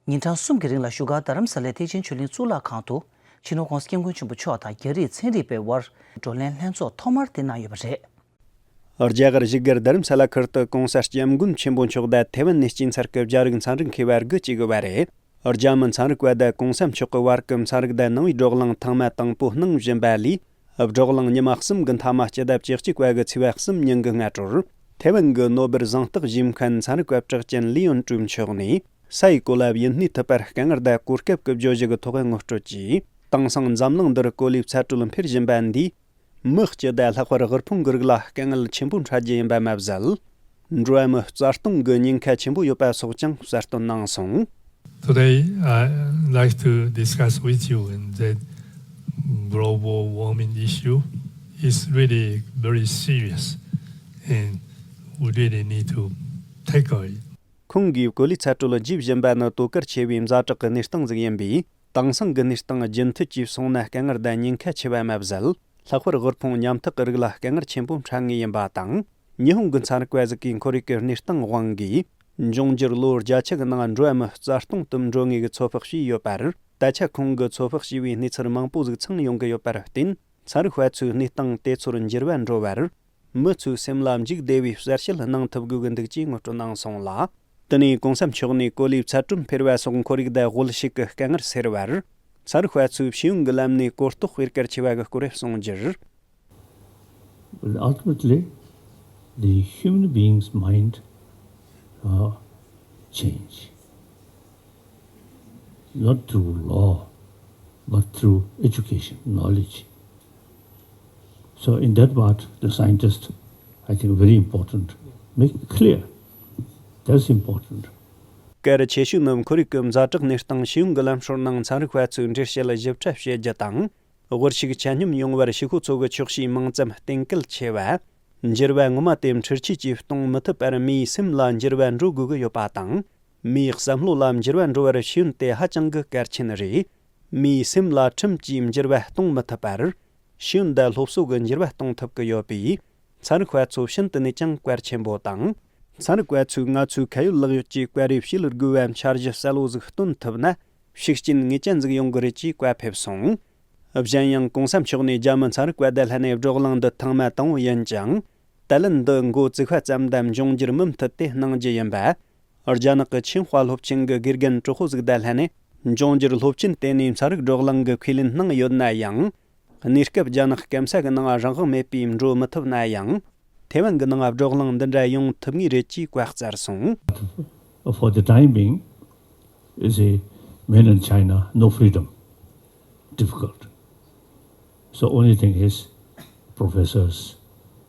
ཉིན་གྲངས་གསུམ་གྱི་རིང་ལ་བཞུགས་སྒར་རྡ་རམ་ས་ལའི་ཐེག་ཆེན་ཆོས་གླིང་གཙུག་ལག་ཁང་དུ་སྤྱི་ནོར་༸གོང་ས་༸སྐྱབས་མགོན་ཆེན་པོ་མཆོག་དང་རྒྱ་རིགས་ཚན་རིག་པའི་དབར་བགྲོ་གླེང་ལྷན་ཚོགས་ཐོག་མར་དེ་གནང་ཡོད་པ་རེད། རྒྱ་གར་བཞུགས་སྒར་རྡ་རམ་ས་ལ་ཁུལ་དུ་༸གོང་ས་༸སྐྱབས་མགོན་ཆེན་པོ་མཆོག་དང་ཐའེ་ཝན་ནས་སྐྱེས་ཚར་གྱི་རྒྱ་རིགས་ཚན་རིག་མཁས་པ་དགུ་བཅས་ཀྱི་བར་རེད། རྒྱ་མི་ཚན་རིག་པ་དང་༸གོང་ས་མཆོག་གི་བར་གྱི་ཚན་རིག་དང་ནང་པའི་བགྲོ་གླེང་ཐེངས་མ་དང་པོ་གནང་བཞིན་པ་ལས། བགྲོ་གླེང་ཉི་མ་གསུམ་གྱི་མཐའ་མ་སྤྱི་ཟླ་བཅུ་གཅིག་པ་གི་ཚེས་པ་གསུམ་ཉིན་གྱི་སྔ་དྲོར། ཐའེ་ཝན་གྱི་ནོ་སྦེལ་གཟེངས་རྟགས་ཞུས་མཁན་ཚན་རིག་པ་གྲགས་ཅན་ལི་ཡོན་ཀྲུའུ་མཆོག་ནས། ས་ཡི་གོ་ལ་བརྒྱུད་གནས་ཐུབ་པར་དཀའ་ངལ་དང་གོ་སྐབས་ཀྱི་བརྗོད་གཞི་གི་ཐོག་ངོ་སྤྲོད་ཀྱིས། དེང་སང་འཛམ་གླིང་འདིར་གོ་ལའི་ཚ་དྲོད་འཕེལ་བཞིན་པ་འདིས། མི་སྤྱི་དང་ལྷག་པར་དབུལ་ཕོངས་ཀྱི་རིགས་ལ་དཀའ་ངལ་ཆེན་པོ་འཕྲད་རྒྱུ་ཡིན་པ་མ་ཟད། འགྲོ་བ་མི་རྩ་སྟོངས་ཀྱི་ཉེན་ཁ་ཆེན་པོ་ཡོད་པ་སོགས་ཀྱང་གསལ་སྟོན་གནང་སོང་། Today, I'd like to discuss with you that global warming issue is really very serious, and we really need to tackle it. ཁོང་གིས་གོ་ལའི་ཚ་དྲོད་རྒྱས་བཞིན་པ་ནི་དོ་གལ་ཆེ་བའི་ཛ་དྲག་གི་གནས་སྟངས་ཟིག་ཡིན་པས། དེང་སང་གི་གནས་སྟངས་རྒྱུན་མཐུད་ཀྱིས་སོང་ན་དཀའ་ངལ་དང་ཉེན་ཁ་ཆེ་བ་མ་ཟད། ལྷག་པར་དབུལ་ཕོངས་ཉམ་ཐག་གི་རིགས་ལ་དཀའ་ངལ་ཆེན་པོ་འཕྲད་ངེས་ཡིན་པ་དང་། ཉི་ཧོང་གི་ཚན་རིག་པ་ཟིག་གིས་ཁོར་ཡུག་གི་གནས་སྟངས་དབང་གིས། འབྱུང་འགྱུར་ལོ་བརྒྱད་ཅུ་གི་ནང་འགྲོ་བ་མི་རྩ་སྟོངས་དུ་འགྲོ་ངེས་ཀྱི་ཚོད་དཔག་བྱས་ཡོད་པར། ད་ཆ་ཁོང་གིས་ཚོད་དཔག་བྱས་པའི་གནས་ཚུལ་མང་པོ་ཟིག་ཚང་ཡོང་གི་ཡོད་པར་བརྟེན། ཚན་རིག་པ་ཚོས་གནས་སྟངས་དེ་ཚོར་འགྱུར་བ་འགྲོ་བར། མི་ཚོའི་སེམས་ལ་འཇིགས་བདེ་བའི་གསལ་བཤད་གནང་ཐུབ་དགོས་ཀྱི་འདུག་ཅེས་ངོ་སྤྲོད་གནང་སོང་ལ། དེ་ནས་༸གོང་ས་མཆོག་ནས་གོ་ལའི་ཚ་དྲོད་འཕེལ་བ་སོགས་ཁོར་ཡུག་དང་དབུལ་ཕྱུག་གི་དཀའ་ངལ་སེལ་བར། ཚན་རིག་པ་ཚོས་ཤེས་ཡོན་གྱི་ལམ་ནས་གོ་རྟོགས་སྤེལ་གལ་ཆེ་བ་གི་སྐོར་གསུངས་རྒྱུར། But ultimately, the human being's mind, uh, change. Not through law, but through education, knowledge. So in that part, the scientists, I think, very important, make it clear. That's important. གལ་ཆེ་ཤོས་ནི་ཁོར་ཡུག་གི་ཛ་དྲག་གནས་སྟངས་ཤེས་ཡོན་གྱི་ལམ་སྲོལ་ནང་ཚན་རིག་པ་ཚོས་འགྲེལ་བཤད་ཞིབ་ཕྲ་བྱེད་རྒྱུ་དང་། དབུལ་ཕྱུག་ཆ་སྙོམས་ཡོང་བར་ཕྱི་ཁོ་ཚོ་གི་ཆོག་ཤེས་མང་ཙམ་གཏན་འཁེལ་ཆེ་བ། འགྱུར་བ་ངོ་མ་དེ་འཕྲུལ་ཆས་ཀྱིས་གཏོང་མི་ཐུབ་པར་མིའི་སེམས་ལ་འགྱུར་བ་འགྲོ་དགོས་ཀྱི་ཡོད་པ་དང་། མིའི་བསམ་བློ་ལ་འགྱུར་བ་འགྲོ་བར་ཤེས་ཡོན་དེ་ཧ་ཅང་གི་གལ་ཆེན་རེད། མིའི་སེམས་ལ་ཁྲིམས་ཀྱིས་འགྱུར་བ་གཏོང་མི་ཐུབ་པར། ཤེས་ཡོན་དང་སློབ་གསོ་གིས་འགྱུར་བ་གཏོང་ཐུབ་ཀྱི་ཡོད་པས། ཚན་རིག་པ་ཚོ་ཤིན་ཏུ་ནས་ཀྱང་གལ་ཆེན་པོ་དང་། ཚན་རིག་པ་ཚོས་ང་ཚོའི་ཁ་ཡོད་ལག་ཡོད་ཀྱིས་བཀའ་རེ་བྱེད་དགོས་པའམ་འཆར་གཞི་གསལ་བོ་ཟིག་སྟོན་ཐུབ་ན། ཤུགས་རྐྱེན་ངེས་ཅན་ཟིག་ཡོང་གི་རེད་ཅེས་བཀའ་ཕེབས་སོང་། གཞན་ཡང་༸གོང་ས་མཆོག་ནས་རྒྱ་མི་ཚན་རིག་པ་དང་ལྷན་ནས་བགྲོ་གླེང་འདི་ཐེངས་མ་དང་པོ་ཡིན་ཅིང་། དྲ་ལམ་འདི་འགོ་བཙུགས་པ་ཙམ་དང་འབྱུང་འགྱུར་མུ་མཐུད་དེ་གནང་རྒྱུ་ཡིན་པ། རྒྱ་ནག་གི་ཆིང་ཧྭ་སློབ་ཆེན་གྱི་དགེ་རྒན་ཀྲུའུ་ཧུ་ཟིག་དང་ལྷན་ནས་འབྱུང་འགྱུར་སློབ་ཆེན་དེ་ནས་ཚན་རིག་བགྲོ་གླེང་གི་ཁས་ལེན་གནང་ཡོད་ན་ཡང་། གནས་སྐབས་རྒྱ་ནག་སྐམ་ས་གི་ནང་རང་དབང་མེད་པའི་འགྲོ་མི་ཐུབ་ན་ཡང་། ཐའེ་ཝན་གྱི་ནང་བགྲོ་གླེང་འདི་འདྲ་ཡོང་ཐུབ་ངེས་རེད་ཅེས་བཀའ་སྩལ་སོང་། For the time being, you see, mainland China, no freedom. Difficult. So only thing is professors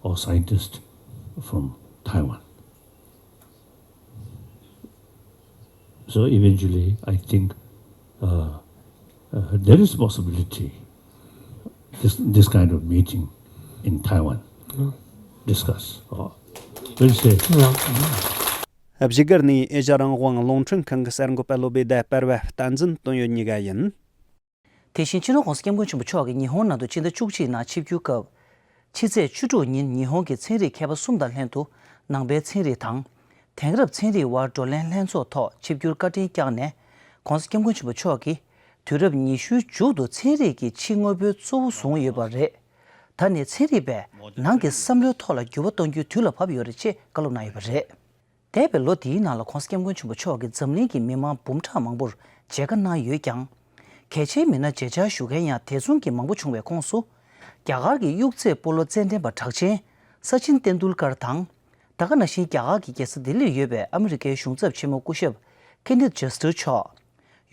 or scientists from Taiwan. So eventually, I think, uh, uh, there is possibility this, this kind of meeting in Taiwan discuss. Or we'll say. བཞུགས་སྒར་ནས་ཨེ་ཤ་རང་དབང་རླུང་འཕྲིན་ཁང་གི་གསར་འགོད་པ་བློ་བྷེ་དང་པར་བ་བསྟན་འཛིན་དོན་ཡོད་གཉིས་ཀ་ཡིན། དེ་བཞིན་སྤྱི་ནོར་༸གོང་ས་༸སྐྱབས་མགོན་ཆེན་པོ་མཆོག་གིས་ཉི་ཧོང་ནང་དུ་ཕྱི་ཟླ་བཅུ་གཅིག་ནང་ཆིབས་བསྒྱུར་སྐབས། ཕྱི་ཚེས་བཅུ་དྲུག་ཉིན་ཉི་ཧོང་གི་ཚན་རིག་མཁས་པ་གསུམ་དང་ལྷན་དུ་ནང་པའི་ཚན་རིག་དང་། དེང་རབས་ཚན་རིག་དབར་བགྲོ་གླེང་ལྷན་ཚོགས་ཐོག་ཆིབས་བསྒྱུར་བཀའ་དྲིན་བསྐྱངས་ནས་༸གོང་ས་༸སྐྱབས་མགོན་ཆེན་པོ་མཆོག་གིས་དུས་རབས་ཉི་ཤུའི་མཇུག་ཏུ་ཚན་རིག་གི་ཕྱི་དངོས་པོའི་གཙོ་བོ་བཟུང་ཡོད་པ་རེད། ད་ནི་ཚན་རིག་པས་ནང་གི་བསམ་བློའི་ཐོག་ལ་འགྱུར་བ་གཏོང་རྒྱུའི་དུས་ལ་བབ་ཡོད་རེད་ཅེས་བཀའ་སློབ་གནང་ཡོད་པ་རེད། འདས་པའི་ལོ་འདིའི་ནང་ལ་༸གོང་ས་༸སྐྱབས་མགོན་ཆེན་པོ་མཆོག་གིས་འཛམ་གླིང་གི་མི་མང་འབུམ་ཕྲག་མང་པོར་མཇལ་ཁ་གནང་ཡོད་ཀྱང་། གལ་ཆེའི་མི་སྣ་མཇལ་བཅར་ཞུ་མཁན་ཡང་དེ་མཚུངས་ཀྱིས་མང་པོ་བྱུང་བའི་ཁོངས་སུ། རྒྱ་གར་གྱི་གཡུག་རྩེད་སྤོ་ལོ་རྩེད་འགྲན་པ་གྲགས་ཅན་ས་ཆིན་ཏེན་དུལ་ཀར་དང་། ད་ག་ནང་བཞིན་རྒྱ་གར་གྱི་རྒྱལ་ས་ལྡི་ལིར་ཡོད་པའི་ཨ་མི་རི་ཀའི་གཞུང་ཚབ་ཆེན་མོ་སྐུ་ཞབས་ཀེ་ནེཐ་ཇེ་སི་ཊར་མཆོག་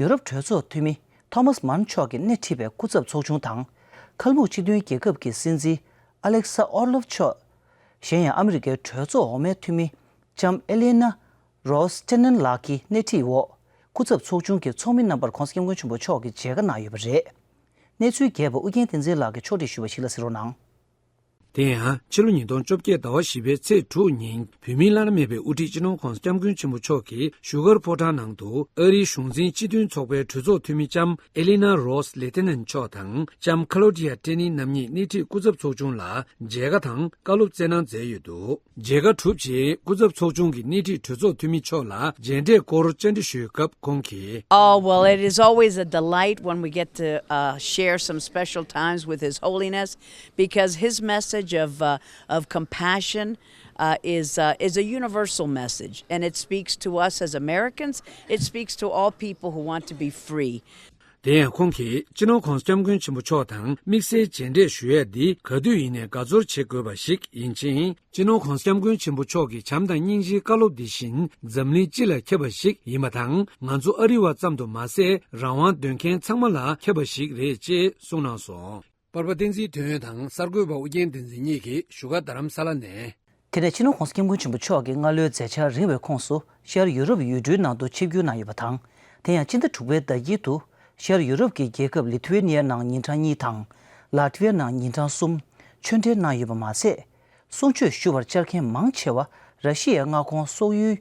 ཡུ་རོབ་གྲོས་ཚོགས་འཐུས་མི་ཐོ་མཱས་མཱན་མཆོག་གིས་སྣེ་ཁྲིད་པའི་སྐུ་ཚབ་ཚོགས་ཆུང་དང་། ཁལ་མུག་སྤྱི་མཐུན་རྒྱལ་ཁབ་ཀྱི་སྲིད་འཛིན་ཨ་ལེག་ས་ཨོར་ལོབ་མཆོག་གཞན་ཡང་ཨ་མི་རི་ཀའི་གྲོས་ཚོགས་འོག་མའི་འཐུས་མི་ལྕམ་ཨེ་ལེ་ན་རོས་ཊེ་ནན་ལགས་ཀྱི་སྣེ་ཁྲིད་འོག་སྐུ་ཚབ་ཚོགས་ཆུང་གི་ཚོགས་མི་རྣམ་པར་༸གོང་ས་༸སྐྱབས་མགོན་ཆེན་པོ་མཆོག་གིས་མཇལ་ཁ་གནང་ཡོད་པ་རེད། གནས་ཚུལ་རྒྱས་པ་ཨུ་རྒྱན་བསྟན་འཛིན་ལགས་ཀྱིས་ཕྱོགས་སྒྲིག་ཞུས་པ་ཞིག་ལ་གཟིགས་རོགས་གནང་། དེ་ཡང་ཕྱི་ལོ་ཉིས་སྟོང་བཅོ་བརྒྱད་ཟླ་བ་བཞི་པའི་ཚེས་དྲུག་ཉིན་བོད་མིའི་བླ་ན་མེད་པའི་དབུ་ཁྲིད་སྤྱི་ནོར་༸གོང་ས་༸སྐྱབས་མགོན་ཆེན་པོ་མཆོག་གིས་བཞུགས་སྒར་ཕོ་བྲང་ནང་དུ་ཨ་རིའི་གཞུང་འཛིན་སྤྱི་མཐུན་ཚོགས་པའི་གྲོས་ཚོགས་འཐུས་མི་ལྕམ་ཨེ་ལི་ན་རོས་ལེ་ཏེ་ནན་མཆོག་དང་ལྕམ་ཁ་ལོ་ཌི་ཡ་ཏྲེ་ནི་རྣམ་གཉིས་སྣེ་ཁྲིད་སྐུ་ཚབ་ཚོགས་ཆུང་ལ་མཇལ་ཁ་དང་བཀའ་སློབ་སྩལ་གནང་མཛད་ཡོད་འདུག་མཇལ་ཁ་གྲུབ་རྗེས་སྐུ་ཚབ་ཚོགས་ཆུང་གི་སྣེ་ཁྲིད་གྲོས་ཚོགས་འཐུས་མི་མཆོག་ལ་མཇལ་འཕྲད་སྐོར་བཅར་འདྲི་ཞུས་སྐབས་ཁོང་གིས། Oh, well, it is always a delight when we get to uh, share some special times with His Holiness because his message of, uh, of compassion uh, is, uh, is a universal message, and it speaks to us as Americans. It speaks to all people who want to be free. དེ་ཡང་ཁོང་གིས་སྤྱི་ནོར་༸གོང་ས་༸སྐྱབས་མགོན་ཆེན་པོ་མཆོག་དང་དམིགས་བསལ་མཇལ་འཕྲད་ཞུ་ཡས་འདི་ག་དུས་ཡིན་ནའི་དགའ་ཚོར་བྱེད་དགོས་པ་ཞིག་ཡིན་ཕྱིན། སྤྱི་ནོར་༸གོང་ས་༸སྐྱབས་མགོན་ཆེན་པོ་མཆོག་གི་བྱམས་དང་སྙིང་རྗེའི་བཀའ་སློབ་འདི་བཞིན་འཛམ་གླིང་སྤྱི་ལ་ཁྱབ་པ་ཞིག་ཡིན་པ་དང་། ང་ཚོ་ཨ་རི་བ་ཙམ་དུ་མ་ཟད་རང་དབང་འདོད་མཁན་ཚང་མ་ལ་ཁྱབ་པ་ཞིག་རེད་ཅེས་གསུངས་གནང་སོང་། པར་པ་བསྟན་འཛིན་དོན་ཡོད་དང་གསར་འགོད་པ་ཨུ་རྒྱན་བསྟན་འཛིན་གཉིས་ཀྱིས་བཞུགས་སྒར་རྡ་རམ་ས་ལ་ནས། དེ་ནས་སྤྱི་ནོར་༸གོང་ས་༸སྐྱབས་མགོན་ཆེན་པོ་མཆོག་གིས་སྔ་ལོའི་མཛད་འཆར་རིང་བའི་ཁོངས་སུ་ཤར་ཡུ་རོབ་ཡུལ་གྲུའི་ནང་དུ་ཆིབས་བསྒྱུར་གནང་ཡོད་པ་དང་། དེ་ཡང་སྤྱི་ཟླ་དྲུག་པའི་ཟླ་དཀྱིལ་དུ་ཤར་ཡུ་རོབ་ཀྱི་རྒྱལ་ཁབ་ལི་ཐུ་ཝེ་ནི་ཡའི་ནང་ཉིན་གྲངས་གཉིས་དང་། ལ་ཏི་ཝེ་ནང་ཉིན་གྲངས་གསུམ་ཆོས་འབྲེལ་གནང་ཡོད་པ་མ་ཟད། གསུང་ཆོས་ཞུ་བར་བཅར་མཁན་མང་ཆེ་བ་ར་ཤི་ཡའི་མངའ་ཁོངས་སོག་ཡུལ་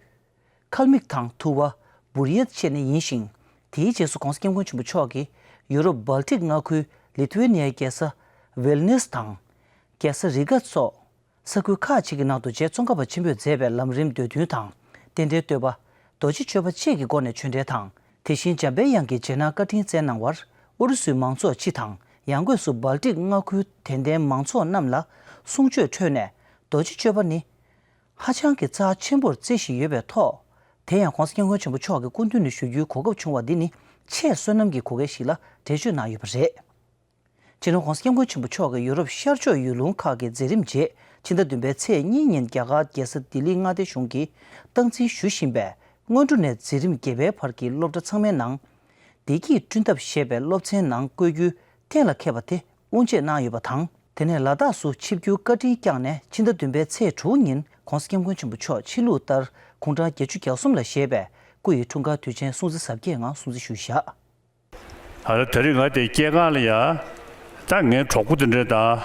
ཁལ་མིག་དང་ཐུ་བ། སྦུར་ཡད་བཅས་ནས་ཡིན་ཞིང་། དེའི་རྗེས་སུ་༸གོང་ས་༸སྐྱབས་མགོན་ཆེན་པོ་མཆོག་གིས་ཡུ་རོབ་སྦལ་ཏིག་མངའ་ཁུལ་ལི་ཐུ་ཝེ་ནི་ཡའི་རྒྱལ་ས་ཝིལ་ནིས་དང་། རྒྱལ་ས་རི་ག་སོགས་ས་ཁུལ་ཁག་ཅིག་གི་ནང་དུ་མཇལ་ཙོང་ཁ་པ་ཆེན་པོས་མཛད་པའི་ལམ་རིམ་འདོད་འདུན་དང་རྟེན་འབྲེལ་བསྟོད་པ། རྡོ་རྗེ་གཅོད་པ་བཅས་ཀྱི་སྒོ་ནས་ཆོས་འབྲེལ་དང་། དེ་བཞིན་འཇམ་དཔལ་དབྱངས་ཀྱི་རྗེས་གནང་བཀའ་དྲིན་སྩལ་གནང་བར་ཨུ་རུ་སུའི་མང་ཚོགས་སྤྱི་དང་ཡང་སྒོས་སུ་སྦལ་ཏིག་མངའ་ཁུལ་དད་ལྡན་མང་ཚོགས་རྣམས་ལ་གསུང་ཆོས་འཕྲོས་ནས་རྡོ་རྗེ་གཅོད་པ་ནི། ཧ་ཅང་གི་རྩ་ཆེན་པོར་བརྩི་བཞིན་ཡོད་པའི་ཐོག་དེ་ཡང་༸གོང་ས་༸སྐྱབས་མགོན་ཆེན་པོ་མཆོག་གི་སྐུ་མདུན་ནས་ཞུ་རྒྱུའི་གོ་སྐབས་བྱུང་བ་འདི་ནི་ཆེས་བསོད་ནམས་ཀྱི་གོ་སྐལ་ཞིག་ལ་འགྲེལ་བརྗོད་གནང་ཡོད་པ་རེད། སྤྱི་ནོར་༸གོང་ས་༸སྐྱབས་མགོན་ཆེན་པོ་མཆོག་གིས་ཡུ་རོབ་ཤར་ཕྱོགས་ཡུལ་ལུང་ཁག་གི་མཛད་རིམ་རྗེས་ཕྱི་ཟླ་བདུན་པའི་ཚེས་གཉིས་ཉིན་རྒྱ་གར་རྒྱལ་ས་ལྡི་ལི་མངའ་སྡེ་གཞུང་གིས་སྟངས་འཛིན་ཞུ་བཞིན་པའི་སྔོན་འགྲོ་ནས་མཛད་རིམ་བརྒྱད་པའི་བར་གྱི་སློབ་གྲྭ་ཚང་མའི་ནང་། བདེ་སྐྱིད་བསྐྲུན་ཐབས་ཞེས་པའི་སློབ་ཚན་ནང་བཀོད་རྒྱུ་གཏན་ལ་འཁེལ་བ་དེ་དབུ་འབྱེད་གནང་ཡོད་པ་དང་། དེ་ནས་ལ་དྭགས་སུ་ཆིབས་བསྒྱུར་བཀའ་དྲིན་བསྐྱངས་ནས་ཕྱི་ཟླ་བདུན་པའི་ཚེས་དྲུག་ཉིན་༸གོང་ས་༸སྐྱབས་མགོན་ཆེན་པོ་མཆོག་ཕྱི་ལུགས་ལྟར་དགུང་གྲངས་བརྒྱད་ཅུ་གྱ་གསུམ་ལ་བཞེས་པའི་སྐུ་ཡི་འཁྲུངས་སྐར་དུས་ཆེན་སྲུང་བརྩི་གཟབ་རྒྱས་ངང་སྲུང་བརྩི་ཞུས་བཞག་ཨ་ལ་ད་རེས་ང་དེ་སྐྱེས་སྐར་ལ་ཡ། ད་ངའི་གྲོགས་པོ་དེ་འདྲས་དང་།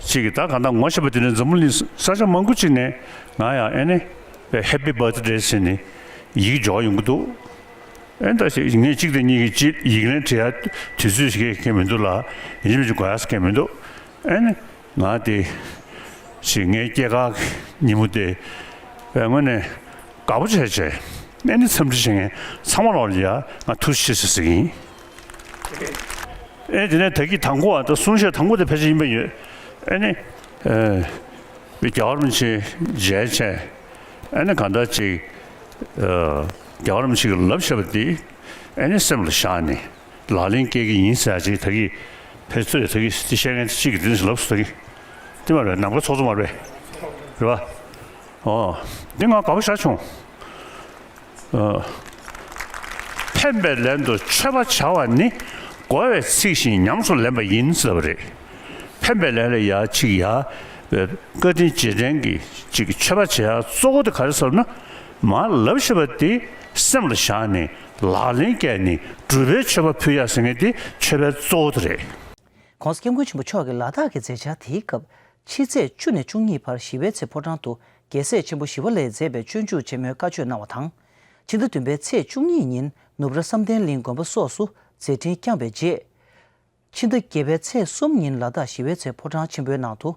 ཅིག་གིས་ད་གང་ལྟར་ངོ་ཤེས་པ་དེ་འདྲས་འཛམ་བུ་གླིང་ས་ཆ་མང་པོ་ཅིག་ནས་ང་ཡང་ཨེ་ནི་Happy Birthday་ཟེར་ནས་ཡི་གེ་འབྱོར་ཡོང་གི་འདུག་ཨེ་ད་ཞིག་ངས་གཅིག་དང་གཉིས་ཀྱིས་ཅིག་ཡིག་ལན་བྲིས་ཡ་དུས་ཚོད་ཞིག་གང་མི་འདུག་ལ། ཡིན་གཅིག་མིན་གཅིག་དགོས་ཡ་ཟེར་མཁན་མི་འདུག་ཨེ་ནི་ང་དེ་ཞིག་ངའི་སྐྱེས་སྐར་གྱི་ཉིན་མོ་དེ་དངོས་གནས་དགའ་པོ་བྱས་བྱས་ཨེ་ནི་འཚམས་འདྲི་བྱེད་མཁན་ཚང་མ་ལོག་ལ་ཡ་ང་ཐུགས་རྗེ་ཆེ་ཟེར་ཟེར་གྱི་ཡིན། ཨེ་དེ་ནས་ད་གི་དང་པོ་ཨ་ད་གསུང་བཤད་དང་པོ་དེ་ཕལ་ཆེར་ཡིན་པ་ཡོད། ཨེ་ནི་ཨེ་རྒྱལ་བ་རིན་པོ་ཆེ་མཇལ་བྱས་ཨེ་ནི་གང་ལྟར་ཅིག་ཨེ་རྒྱལ་བ་རིན་པོ་ཆེ་གིས་ལབ་བཞག་པ་དེ་ཨེ་ནི་སེམས་ལ་བཞག་ནས་ལག་ལེན་བཀལ་གྱི་ཡིན་ཟེར་ཅིག་ད་གི་ཕལ་ཆེར་ད་གི་དེ་བཤད་མཁན་དེ་གཅིག་གིས་དེ་འདྲ་ཞིག་ལབ་སོང་ད་གི་དེ་མ་རེད། ནམ་མཁའ་ཚོགས་གཙོ་མ་རེད་པས། རེད་པ། ཨོ། འདི་ང་དགའ་པོ་ཞེ་དྲག་བྱུང་། ཨོ། ཕན་པའི་ལན་དུ་མཆོད་པ་བྱ་བ་ནི། དགོས་པའི་ཚིག་བཞིན་ཉམས་སུ་ལེན་པ་ཡིན་ཟེར་བ་རེད། ཕན་པའི་ལན་ལ་ཡ་གཅིག་ཡ། བཀའ་དྲིན་རྗེས་དྲན་གྱི་གཅིག་མཆོད་པ་བྱེད་ཡ་གཙོ་བོ་དེ་ག་རེ་ཟེར་ན། མར་ལབ་བཞག་པ་དེ་སེམས་ལ་བཞག་ནས་ལག་ལེན་བཀལ་ནས་སྒྲུབ་པའི་མཆོད་པ་ཕུལ་ཡ་ཟེར་མཁན་དེ་མཆོད་པའི་གཙོ་བོ་དེ་རེད། ༸གོང་ས་༸སྐྱབས་མགོན་ཆེན་པོ་མཆོག་གིས་ལ་དྭགས་ཀྱི་མཛད་འཆར་དེའི་སྐབས་ཕྱི་ཚེས་བཅུ་ནས་བཅུ་གཉིས་བར་ཞི་བའི་ཚལ་ཕོ་བྲང་དུ་རྒྱལ་སྲས་ཆེན་པོ་ཞི་བ་ལྷས་མཛད་པའི་སྤྱོད་འཇུག་ཆེན་མོའི་བཀའ་ཆོས་གནང་བ་དང་། ཕྱི་ཟླ་བདུན་པའི་ཚེས་བཅུ་གཉིས་ཉིན་ནུབ་ར་བསམ་གཏན་གླིང་དགོན་པ་སོགས་སུ་མཛད་འཕྲིན་བསྐྱངས་པའི་རྗེས། ཕྱི་ཟླ་བརྒྱད་པའི་ཚེས་གསུམ་ཉིན་ལ་དྭགས་ཞི་བའི་ཚལ་ཕོ་བྲང་ཆེན་པོའི་ནང་དུ།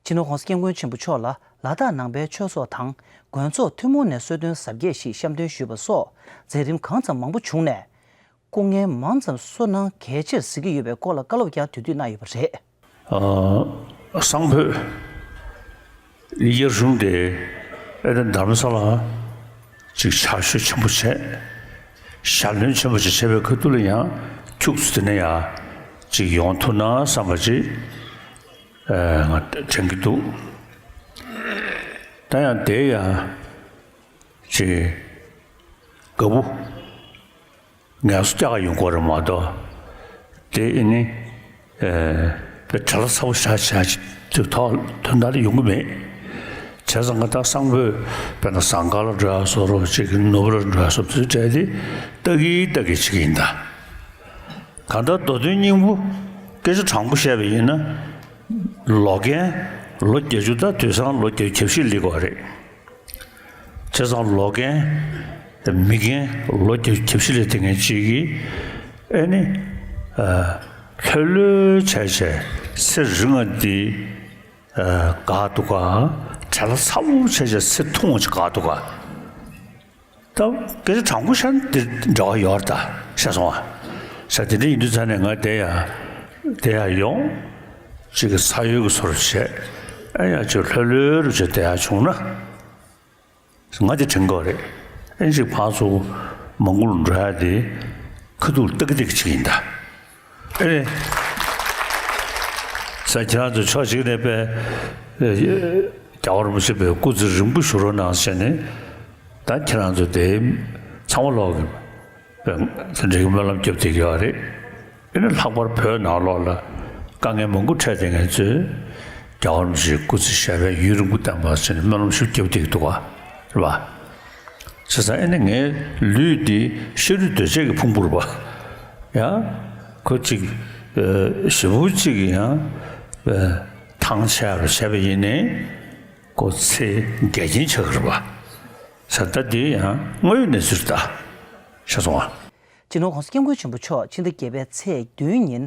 སྤྱི་ནོར་༸གོང་ས་༸སྐྱབས་མགོན་ཆེན་པོ་མཆོག་ལ་ལ་དྭགས་ནང་པའི་ཆོས་ཚོགས་དང་དགོན་ཚོགས་ཐུན་མོང་ནས་གསོལ་སྟོན་གཟབ་རྒྱས་ཤིག་བཤམས་སྟོན་ཞུས་པ་སོགས་མཛད་རིམ་གང་ཙམ་མང་པོ་བྱུང་ནས། སྐུ་ངལ་མང་ཙམ་གསོ་གནང་གལ་ཆེར་གཟིགས་ཀྱི་ཡོད་པའི་སྐོར་ལ་བཀའ་སློབ་ཀྱང་དེ་དུས་གནང་ཡོད་པ་རེད། ཨ། གསང་ཕོད་གཡས་རུ་དེ་ཨེ་ད་རྡ་རམ་ས་ལ་ཅིག་ཕྱག་ཞུ་ཆེན་པོ་བྱས། ཞལ་འདོན་ཆེན་པོ་ཅིག་བྱས་པའི་ཁ་ཐུག་ལ་ཡང་ཁྱུག་ཙམ་དེ་ནས་ཡང་ཅིག་ཡོང་ཐུབ་ན་བསམ་པ་ཅིག་ཨ་ང་དྲན་གྱི་འདུག་ད་ཡང་དེ་ཡང་ཅིག་དགའ་པོ། ངལ་གསོ་རྒྱག་ག་ཡོང་དགོས་རེད་མ་གཏོགས། དེ་ཨེ་ནི། ཨེ། དཔེ་བྲེལ་བ་ཚ་པོ་བཞག་བཞག་ཅིག་ཐོག་དོན་དག་ལ་ཡོང་གི་མེད། བྱས་ཙང་ང་ད་གསང་ཕོད་དཔེར་ན་ཟངས་དཀར་ལ་འགྲོ་ཡག་བཟོ་འདྲ་ཅིག་ནོར་བུ་ལ་འགྲོ་ཡག་བཟོ་འདྲ་དེ་ལྟ་གི་ལྟ་གི་བྱེད་ཀྱི་ཡིན་ད། གང་ལྟར་མདོ་དོན་སྙིང་པོ་ སྐད་ཆ་དྲང་པོ་བཤད་པ་ཡིན་ན། ལོ་རྒན་ལོ་བརྒྱད་ཅུ་དང་དུས་སང་ལོ་བརྒྱད་ཅུ་གྱ་བཞི་སླེབས་ཀྱི་ཡོད་རེད། བྱས་ཙང་ལོ་རྒན་མི་རྒན་ལོ་བརྒྱད་ཅུ་གྱ་བཞི་སླེབས་བསྡད་མཁན་ཅིག་གིས་ཨེ་ནི། ལྷོད་ལྷོད་བྱས་བྱས་ཚེ་རིང་བ་འདི་དགའ་འདུག་ག་བྲེལ་བ་ཚ་པོ་བྱས་བྱས་ཚེ་ཐུང་བ་ཅིག་དགའ་འདུག་ག་ད་སྐད་ཆ་དྲང་པོ་བཤད་ན་དེ་འབྲེལ་བ་ཡོད་རེད་ད། ཤེས་སོང་ང་། ས་དེ་འདྲ་ཡིན་དུས་ཙང་ནས་ང་བསྡད་ཡ་བསྡད་ཡ་ཡོང་། ཅིག་གི་ས་ཡོལ་གྱི་བཟོ་འདྲ་བྱས། ཨེ་ཡ་ཅིག་ལྷོད་ལྷོད་རུ་བྱས་བསྡད་ཡ་བྱུང་ན། ང་དེ་དྲན་གྱི་ཡོད་རེད། ཨེ་ཅིག་ཕར་ཚུར་མང་པོ་ལ་འགྲོ་ཡ་དེ་ཁ་ཐུག་ཏག་ཏག་ཅིག་ཡིན་ད། ཨེ་རེད། ས་ཁྱེད་རང་ཚོ་ཕྱོགས་གཅིག་ནས་པས་རྒྱལ་བ་རིན་པོ་ཆེ་པས་སྐུ་ཚེ་རིང་པོ་བཞུགས་རོགས་གནང་ཟེར་ནས། ད་ཁྱེད་རང་ཚོ་དེ་ཚང་མ་ལོག་གི་དེ་འདྲའི་སྨོན་ལམ་རྒྱབ་བསྡད་ཀྱི་ཡོད་རེད། ཨེ་ནི་ལྷག་པར་བོད་ནང་ལོགས་ལ་དཀའ་ངལ་མང་པོ་འཕྲད་བསྡད་མཁན་ཚོས་རྒྱལ་བ་རིན་པོ་ཆེའི་སྐུ་ཚེ་ཞབས་པད་ཡུན་རིང་པོ་བརྟན་པ་ཟེར་ནས་སྨོན་ལམ་ཞིག་རྒྱབ་བསྡད་ཀྱི་འདུག་ག་རེད་པ། བྱས་ཙང་ཨེ་ནི་ངའི་ལུས་འདི་ཤ་རུས་གདོས་བཅས་ཀྱི་ཕུང་པོ་རེད་པ། ཡང་ཁོ་གཅིག་ཞེ་པོ་གཅིག་ཡང་ཐང་ཆད་རུ་བྱས་པ་ཡིན་ནའི་ཁོ་ཚེ་འགལ་རྐྱེན་ཆགས་ཀྱི་རེད་པ། ས་ད་འདི་ཡང་དངོས་ཡོད་གནས་ཚུལ་རེད་ད། ཤེས་སོང་ང་། སྤྱི་ནོར་༸གོང་ས་༸སྐྱབས་མགོན་ཆེན་པོ་མཆོག་ཕྱི་ཟླ་བརྒྱད་པའི་ཚེས་བདུན་ཉིན་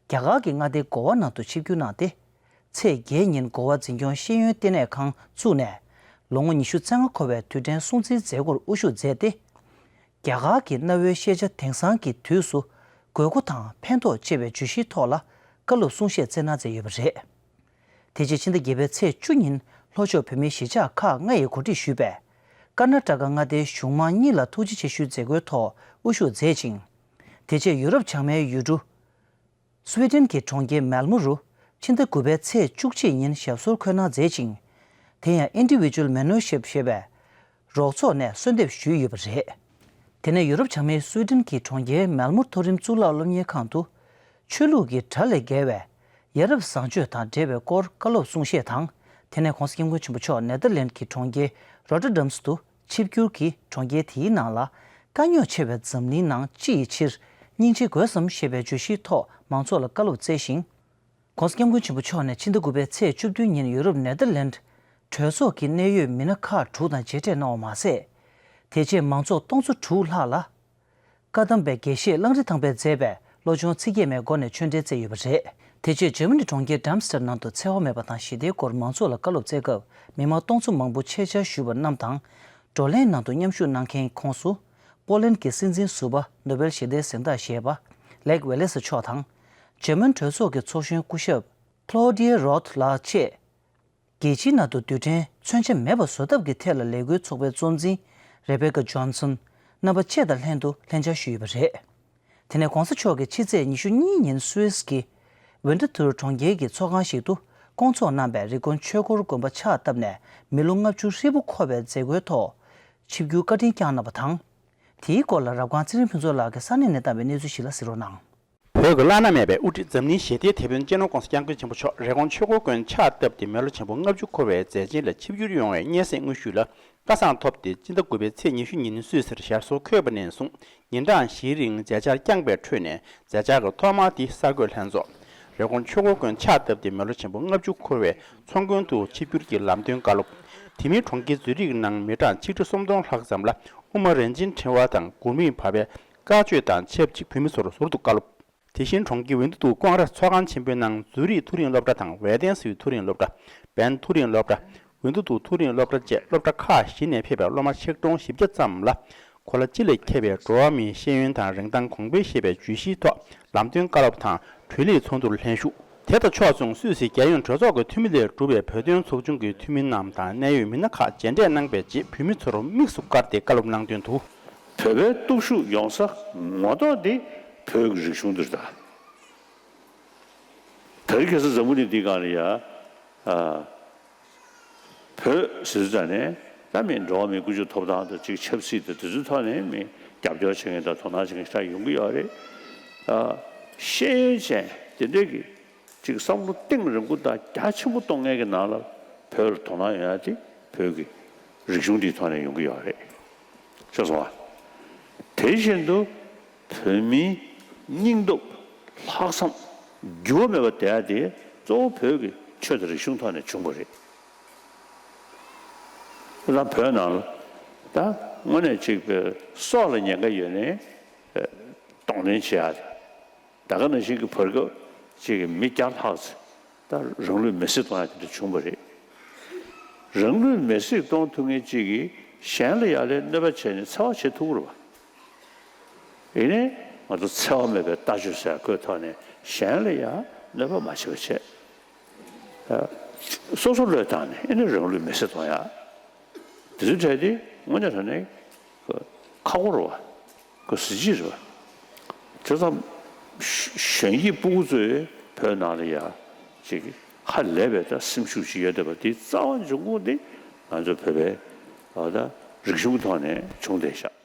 རྒྱ་གར་གྱི་མངའ་སྡེ་གོ་བ་ནང་དུ་ཆིབས་བསྒྱུར་གནང་སྟེ། ཚེས་བརྒྱད་ཉིན་གོ་བ་འཛིན་སྐྱོང་ཤེས་ཡོན་ལྟེ་གནས་ཁང་བཙུགས་ནས། ལོ་ངོ་ཉི་ཤུ་རྩ་ལྔ་འཁོར་བའི་དུས་དྲན་སྲུང་བརྩིའི་མཛད་སྒོར་དབུ་བཞུགས་མཛད་དེ། རྒྱ་གར་གྱི་གནའ་བོའི་ཤེས་བྱ་དེང་སང་གི་དུས་སུ་དགོས་མཁོ་དང་ཕན་ཐོགས་ཅེས་པའི་བརྗོད་གཞིའི་ཐོག་ལ་བཀའ་སློབ་གསུང་བཤད་སྩལ་གནང་མཛད་ཡོད་པ་རེད། དེ་རྗེས་ཕྱི་ཟླ་བརྒྱད་པའི་ཚེས་བཅུ་ཉིན་ལྷོ་ཕྱོགས་བོད་མིའི་གཞིས་ཆགས་ཁག་ལྔ་ཡིས་གོ་སྒྲིག་ཞུས་པའི་ཀར་ན་ཊ་ཀ་མངའ་སྡེའི་གཞུང་མང་གཉིས་ལ་ཐུགས་རྗེ་ཆེ་ཞུའི་མཛད་སྒོའི་ཐོག་དབུ་བཞུགས་མཛད་ཅིང་། དེ་རྗེས་ཡུ་རོབ་བྱང་མའི་ཡུལ་གྲུ་སུ་ཝེ་ཏན་གྱི་གྲོང་ཁྱེར་མེལ་མོ་རུ་ཕྱི་ཟླ་དགུ་པའི་ཚེས་བཅུ་གཅིག་ཉིན་ཞབས་སོར་འཁོད་གནང་མཛད་ཅིང་། དེ་ཡང་Individual Mentorship ཞེས་པའི་རོགས་ཚོགས་ནས་གསོལ་འདེབས་ཞུས་ཡོད་པ་རེད། དེ་ནས་ཡུ་རོབ་བྱང་མའི་སུའེ་ཏན་གྱི་གྲོང་ཁྱེར་མེལ་མོར་མཐོ་རིམ་གཙུག་ལག་སློབ་གཉེར་ཁང་དུ། ཆོས་ལུགས་ཀྱི་གྲྭ་ལས་བརྒལ་བའི་ཡ་རབས་བཟང་སྤྱོད་དང་འབྲེལ་བའི་སྐོར་བཀའ་སློབ་གསུང་བཤད་དང་། དེ་ནས་༸གོང་ས་༸སྐྱབས་མགོན་ཆེན་པོ་མཆོག་ནེ་ཐར་ལེན་གྱི་གྲོང་ཁྱེར་རོ་ཊར་ཌམ་དུ་ཆིབས་བསྒྱུར་གྱིས་གྲོང་ཁྱེར་དེའི་ནང་ལ། དཀའ་རྙོག་ཆེ་བའི་འཛམ་གླིང་ནང་སྤྱི་ཡི་ཕྱིར་སྙིང་རྗེ་དགོས་སམ་ཞེས་པའི་བརྗོད་གཞིའི་ཐོག་མང་ཚོགས་ལ་བཀའ་སློབ་སྩལ་ཞིང་། ༸གོང་ས་༸སྐྱབས་མགོན་ཆེན་པོ་མཆོག་ནས་ཕྱི་ཟླ་དགུ་པའི་ཚེས་བཅུ་བདུན་ཉིན་ཡུ་རོབ་ནེ་ཐར་ལེན་གྲོས་ཚོགས་ཀྱི་གནད་ཡོད་མི་སྣ་ཁག་དྲུག་དང་མཇལ་འཕྲད་གནང་བ་མ་ཟད། དེ་རྗེས་མང་ཚོགས་སྟོང་ཚོ་དྲུག་ལྷག་ལ། བཀའ་གདམས་པའི་དགེ་བཤེས་གླང་རི་ཐང་པས་མཛད་པའི་བློ་སྦྱོང་ཚིག་བརྒྱད་མའི་སྒོ་ནས་ཆོས་འབྲེལ་སྩལ་ཡོད་པ་རེད། དེ་རྗེས་འཇར་མ་ནི་གྲོང་ཁྱེར་ཌརམ་སི་ཊར་ནང་དུ་འཚེ་བ་མེད་པ་དང་ཞི་བདེའི་སྐོར་མང་ཚོགས་ལ་བཀའ་སློབ་སྩལ་སྐབས། མི་མང་སྟོང་ཚོ་མང་པོ་ཆེད་བཅར་ཞུས་པ་རྣམས་དང་། བགྲོ་གླེང་ནང་དུ་མཉམ་ཞུགས་གནང་མཁན་ཁོངས་སུ། པོ་ལན་གྱི་སྲིད་འཛིན་ཟུར་པ་ནོ་བེལ་ཞི་བདེའི་གཟེངས་རྟགས་བཞེས་པ། ལེག་ཝེ་ལེ་སི་མཆོག་དང་། འཇར་མན་གྲོས་ཚོགས་ཀྱི་ཚོགས་གཞོན་སྐུ་ཞབས་ཀློ་ཌི་ཡ་རོད་ལགས་བཅས། རྒྱལ་སྤྱིའི་ནང་དུ་རྡུལ་ཕྲན་མཚོན་ཆ་མེད་པ་བཟོ་ཐབས་ཀྱི་ཐད་ལ་ལས་འགུལ་ཚོགས་པའི་གཙོ་འཛིན་རེ་བེ་ཀ་ཇོན་སོན་རྣམ་པ་བཅས་དང་ལྷན་དུ་ལྷན་བཅར་ཞུས་ཡོད་པ་རེད། དེ་ནས་གོང་ས་མཆོག་གིས་ཕྱི་ཚེས་ཉི་ཤུ་གཉིས་ཉིན་སུད་སི་གི་ཝིན་ཊ་ཐུར་གྲོང་ཁྱེར་གྱི་ཚོགས་ཁང་ཞིག་ཏུ་སྐོང་ཚོགས་གནང་བའི་རི་ཀོན་ཆོས་འཁོར་དགོན་པ་ཕྱག་བཏབ་ནས་མི་ལོ་ལྔ་བཅུ་ཧྲིལ་པོ་འཁོར་བའི་མཛད་སྒོའི་ཐོག་ཆིབས་བསྒྱུར་བཀའ་དྲིན་བསྐྱངས་གནང་བ་དང་། དེའི་སྐོར་ལ་རབ་སྒང་ཚེ་རིང་ཕུན་ཚོགས་ལགས་ཀྱིས་ས་གནས་གནས་སྟངས་པའི་གནས་ཚུལ་ཞིག་ལ་གཟིགས་རོགས་གནང་། བོད་ཀྱི་བླ་ན་མེད་པའི་དབུ་ཁྲིད་འཛམ་གླིང་ཞི་བདེའི་དེད་དཔོན་སྤྱི་ནོར་༸གོང་ས་༸སྐྱབས་མགོན་ཆེན་པོ་མཆོག་རི་ཀོན་ཆོས་འཁོར་དགོན་ཕྱག་བཏབ་སྟེ་མི་ལོ་ཆེན་པོ་ལྔ་བཅུ་འཁོར་བའི་མཛད་ཆེན་ལ་ཆིབས་བསྒྱུར་ཡོང་བའི་སྙན་སེང་དངོས་ཤུལ་ལ་སྐལ་བཟང་ཐོབ་སྟེ་སྤྱི་ཟླ་དགུ་པའི་ཚེས་ཉི་ཤུ་ཉིན་སུད་སིར་ཞབས་སོར་འཁོད་པ་ནས་བཟུང་ཉིན་གྲངས་བཞིའི་རིང་མཛད་འཆར་བསྐྱངས་པའི་ཁྲོད་ནས་མཛད་འཆར་གྱི་ཐོག་མ་དེ་གསར་འགོད་ལྷན་ཚོགས་རི་ཀོན་ཆོས་འཁོར་དགོན་ཕྱག་བཏབ་སྟེ་མི་ལོ་ཆེན་པོ་ལྔ་བཅུ་འཁོར་བའི་ཚོགས་མགོན་དུ་ཆིབས་བསྒྱུར་གྱི་ལམ་སྟོན་བཀའ་སློབ། དེ་མིན་གྲོང་ཁྱེར་ཛུ་རིག་ནང་མི་གྲངས་ཆིག་ཁྲི་སུམ་སྟོང་ལྷག་ཙམ་ལ་དབུ་མ་རིན་ཆེན་ཕྲེང་བ་དང་གུར་མིག་བར་པའི་བཀའ་ཆོས་དང་ཆབས་ཅིག་བོད་མི་ཚོར་ཟུར་དུ་བཀའ་སློབ། དེ་བཞིན་གྲོང་ཁྱེར་ཝིན་ཏུ་ཏུ་ཀོང་ར་ཚོགས་ཁང་ཆེན་པོའི་ནང་ཛུ་རིག་མཐོ་རིམ་སློབ་གྲྭ་དང་ཝེ་ཏན་སིའུ་མཐོ་རིམ་སློབ་གྲྭ། བན་མཐོ་རིམ་སློབ་གྲྭ། ཝིན་ཏུ་ཏུ་མཐོ་རིམ་སློབ་གྲྭ་བཅས་སློབ་གྲྭ་ཁག་བཞི་ནས་ཕེབས་པའི་སློབ་མ་ཆིག་སྟོང་བཞི་བརྒྱ་ཙམ་ལ། གོ་ལ་སྤྱི་ལ་ཁྱབ་པའི་འགྲོ་བ་མིའི་ཤེས་ཡོན་དང་རིན་ཐང་གོང་འཕེལ་ཞེས་པའི་བརྗོད་གཞིའི་ཐོག་ལམ་སྟོན་བཀའ་སློབ་དང་གྲོས་ལས་ཚོགས་འདུར་ལྷན་ཞུགས། དེ་དང་ཕྱོགས་མཚུངས་སུད་སི་རྒྱལ་ཡོངས་གྲོས་ཚོགས་ཀྱི་འཐུས་མི་ལས་གྲུབ་པའི་བོད་དོན་ཚོགས་ཆུང་གི་འཐུས་མི་རྣམས་དང་གནད་ཡོད་མི་སྣ་ཁག་མཇལ་འཕྲད་གནང་པའི་རྗེས་བོད་མི་ཚོར་དམིགས་སུ་བཀར་ཏེ་བཀའ་སློབ་གནང་དོན་དུ། བོད་པའི་སྟོབས་ཤུགས་ཡོང་ས་ངོ་ཐོག་འདི་བོད་ཀྱི་རིག་གཞུང་འདིར་གདའ། ད་རེས་ཁ་སང་འཛམ་བུ་གླིང་འདིའི་སྒང་ལ་ཡ། ཨ། བོད་ཟེར་ཙང་ནས་ད་མི་འགྲོ་བ་མིའི་ཀུན་སྤྱོད་ཐོབ་ཐང་དང་ཅིག་ཆབ་སྲིད་དང་དེ་ཚོའི་ཐོག་ནས་མི་རྒྱབ་སྐྱོར་བྱེད་མཁན་དང་དོ་སྣང་བྱེད་མཁན་ཞིག་ཡོང་གི་ཡོད་རེད། ཨ། ཤེས་ཡོན་ཅན་དེ་འདྲས་ཀྱི་ཅིག་བསམ་བློ་གཏིང་རིང་པོ་དང་རྒྱ་ཆེན་པོ་གཏོང་མཁན་གྱི་ནང་ལ་བོད་ལ་དོ་སྣང་ཡོང་ཡ་དེ་བོད་ཀྱི་རིག་གཞུང་འདིའི་ཐོག་ནས་ཡོང་གི་ཡོད་རེད། ཤེས་སོང་ཨ། དེ་བཞིན་དུ་བོད་མིའི་སྙིང་སྟོབས་ལྷག་བསམ་ འགྱུར་བ་མེད་པ་བསྡད་ཡ་དེ་གཙོ་བོ་བོད་ཀྱི་ཆོས་དང་རིག་གཞུང་ཐོག་ནས་བྱུང་བ་རེད། ད་བོད་ནང་ལ་ད་དངོས་གནས་ཅིག་པའི་སྲོག་ལ་ཉེན་ཁ་ཡོད་ནའི་གདོང་ལེན་བྱེད་ཡ་དེ། ད་ག་ནང་བཞིན་གྱི་བར་སྐབས་ཅིག་གི་མི་བརྒྱ་ལྷག་ཙམ་ད་རང་ལུས་མེར་སྲེག་གཏོང་ཡ་དེ་འདྲ་བྱུང་བ་རེད། རང་ལུས་མེར་སྲེག་གཏོང་ཐུབ་མཁན་ཅིག་གིས་གཞན་ལ་ཡ་ལན་གནོད་པ་བྱས་ནས་འཚེ་བ་བྱེད་ཐུབ་ཀྱི་རེད་བ། ཡིན་ནའི་ང་ཚོ་འཚེ་བ་མེད་པའི་ལྟ་སྤྱོད་ཟེར་ཁོའི་ཐོག་ནས་གཞན་ལ་ཡང་གནོད་པ་མ་བྱེད་པ་བྱས། ཨ། སོ་སོ་བློས་བཏང་ནས་ཨེ་ནི་རང་ལུས་མེར་སྲེག་གཏོང་ཡ། དེ་ཚོའི་གྲས་དེ་དངོས་གནས་དྲང་གནས་ཁག་པོ་རེད་བ། ཁོ་གཟི་བརྗིད་རེད་བ། བྱས་ཙང་གཞོན་སྐྱེས་སྤུ་གུ་ཚོས་བོད་ནང་ལ་ཡ་ཅིག་ཧ་ལས་པའི་ད་སེམས་ཤུགས་ཅིག་ཡོད་བསྡད་པ་དེ་རྩ་བ་འབྱུང་ཁུངས་དེ་ང་ཚོ་བོད་པའི་ཨ་ད་རིག་གཞུང་ཐོག་ནས་བྱུང་བསྡད་ཤག་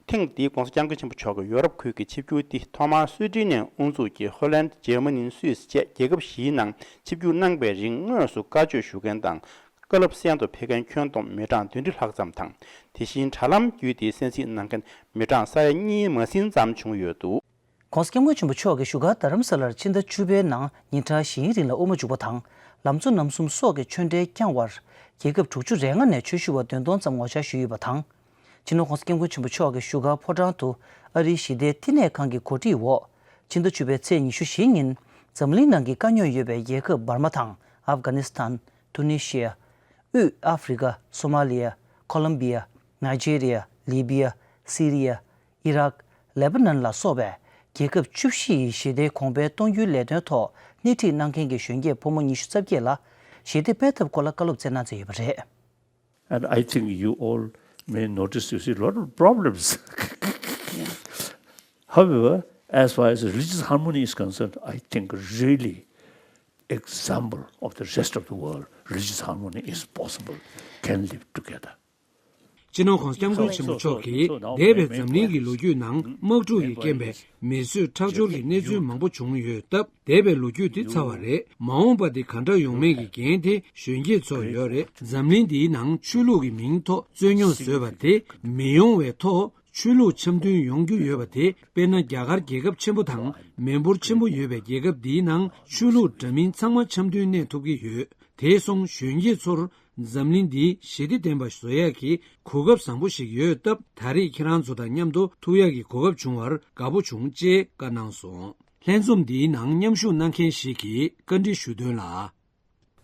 ཐེངས་འདིའི་༧གོང་ས་༧སྐྱབས་མགོན་ཆེན་པོ་མཆོག་གི་ཡོ་རོབ་ཁུལ་གྱི་ཆིབས་བསྒྱུར་འདི་ཐོག་མར་སུའེ་ཏེན་ནས་དབུ་འཛུགས་ཀྱིས་ཧོ་ལན། འཇར་མ་ནི། སུད་སི་བཅས་རྒྱལ་ཁབ་བཞིའི་ནང་ཆིབས་བསྒྱུར་གནང་བའི་རིང་དངོས་སུ་བཀའ་ཆོས་ཞུ་མཁན་དང་། བཀའ་སློབ་གསན་དུ་ཕེབས་མཁན་ཁྱོན་བསྡོམས་མི་གྲངས་བདུན་ཁྲི་ལྷག་ཙམ་དང་། དེ་བཞིན་དྲ་ལམ་བརྒྱུད་དེ་གསན་གཟིགས་གནང་མཁན་མི་གྲངས་ས་ཡ་གཉིས་མ་ཟིན་ཙམ་བྱུང་ཡོད་འདུག ༸གོང་ས་༸སྐྱབས་མགོན་ཆེན་པོ་མཆོག་གིས་བཞུགས་སྒར་རྡ་རམ་ས་ལར་ཕྱི་ཟླ་བཅུ་པའི་ནང་ཉིན་གྲངས་བཞིའི་རིང་ལ་དབུ་མ་འཇུག་པ་དང་། ལམ་གཙོ་རྣམ་གསུམ་སོགས་ཀྱི་ཆོས་འབྲེལ་བསྐྱངས་བར་རྒྱལ་ཁབ་དྲུག་ཅུ་རེ་ལྔ་ནས་ཆོས་ཞུ་བ་བདུན་སྟོང་ཙམ་ངོ་བཅར་ཞུས་ཡོད་པ་དང་། སྤྱི་ནོར་༸གོང་ས་༸སྐྱབས་མགོན་ཆེན་པོ་མཆོག་གིས་བཞུགས་སྒར་ཕོ་བྲང་དུ་ཨ་རིའི་ཞི་བདེའི་བསྟི་གནས་ཁང་གི་གོ་སྒྲིག་འོག་ཕྱི་ཟླ་བཅུ་པའི་ཚེས་ཉི་ཤུ་བཞི་ཉིན་འཛམ་གླིང་ནང་གི་དཀའ་རྙོག་ཡོད་པའི་རྒྱལ་ཁབ་འབར་མ་དང་ཨབ་གྷ་ནི་སི་ཐན། ཏུ་ནི་ཤི་ཡ། དབུས་ཨ་ཧྥེ་རི་ཀ། སོ་མ་ལི་ཡ། ཁོ་ལམ་བི་ཡ། ནཱི་ཇེ་རི་ཡ། ལི་བི་ཡ། སི་རི་ཡ། ཨི་རག་ལེ་པ་ནན་ལ་སོགས་པའི་རྒྱལ་ཁབ་བཅུ་བཞི་ཡི་ཞི་བདེ་གོང་འཕེལ་གཏོང་རྒྱུའི་ལས་དོན་ཐོག་སྣེ་ཁྲིད་གནང་མཁན་གྱི་གཞོན་སྐྱེས་ཕོ་མོ་ཉི་ཤུ་རྩ་བརྒྱད་ལ་ཞི་བདེ་སྤེལ་ཐབས་སྐོར་ལ་བཀའ་སློབ་སྩལ་གནང་མཛད་ཡོད་པ་རེད། And I think you all may notice you see a lot of problems. However, as far as religious harmony is concerned, I think really example of the rest of the world, religious harmony is possible, can live together. སྤྱི་ནོར་༸གོང་ས་༸སྐྱབས་མགོན་ཆེན་པོ་མཆོག་གིས་འདས་པའི་འཛམ་གླིང་གི་ལོ་རྒྱུས་ནང་དམག་འཁྲུག་གི་རྐྱེན་པས་མི་གསོད་ཁྲག་སྦྱོར་གྱི་གནས་ཚུལ་མང་པོ་བྱུང་ཡོད་སྟབས། འདས་པའི་ལོ་རྒྱུས་འདི་ཚར་བ་རེད། མ་འོངས་པ་འདི་ག་འདྲ་ཡོང་མིན་གྱི་འགན་དེ་གཞོན་སྐྱེས་ཚོར་ཡོད་རེད། འཛམ་གླིང་འདིའི་ནང་ཆོས་ལུགས་ཀྱི་མིང་ཐོག་རྩོད་རྙོག་བཟོས་པ་དེ་མི་ཡོང་བའི་ཐོག་ཆོས་ལུགས་འཆམ་མཐུན་ཡོང་རྒྱུ་ཡོད་པ་དེ། དཔེར་ན་རྒྱ་གར་རྒྱལ་ཁབ་ཆེན་པོ་དང་མི་འབོར་ཆེན་པོ་ཡོད་པའི་རྒྱལ་ཁབ་འདིའི་ནང་ཆོས་ལུགས་འདྲ་མིན་ཚང་མ་འཆམ་མཐུན་གནས་ཐུབ་ཀྱི་ཡོད། དེ་སོང་གཞོན་སྐྱེས་ཚོར་འཛམ་གླིང་འདི་ཞི་བདེ་ལྡན་པ་བཟོ་ཡག་གི་གོ་སྐབས་བཟང་པོ་ཞིག་ཡོད་སྟབས། ད་རེས་ཁྱེད་རང་ཚོ་དང་མཉམ་དུ་ཐུག་ཡག་གི་གོ་སྐབས་བྱུང་བར་དགའ་པོ་བྱུང་ཅེས་བཀའ་གནང་སོང་། ལྷན་འཛོམས་འདིའི་ནང་མཉམ་ཞུགས་གནང་མཁན་ཞིག་གིས་བཀའ་འདྲི་ཞུ་དོན་ལ།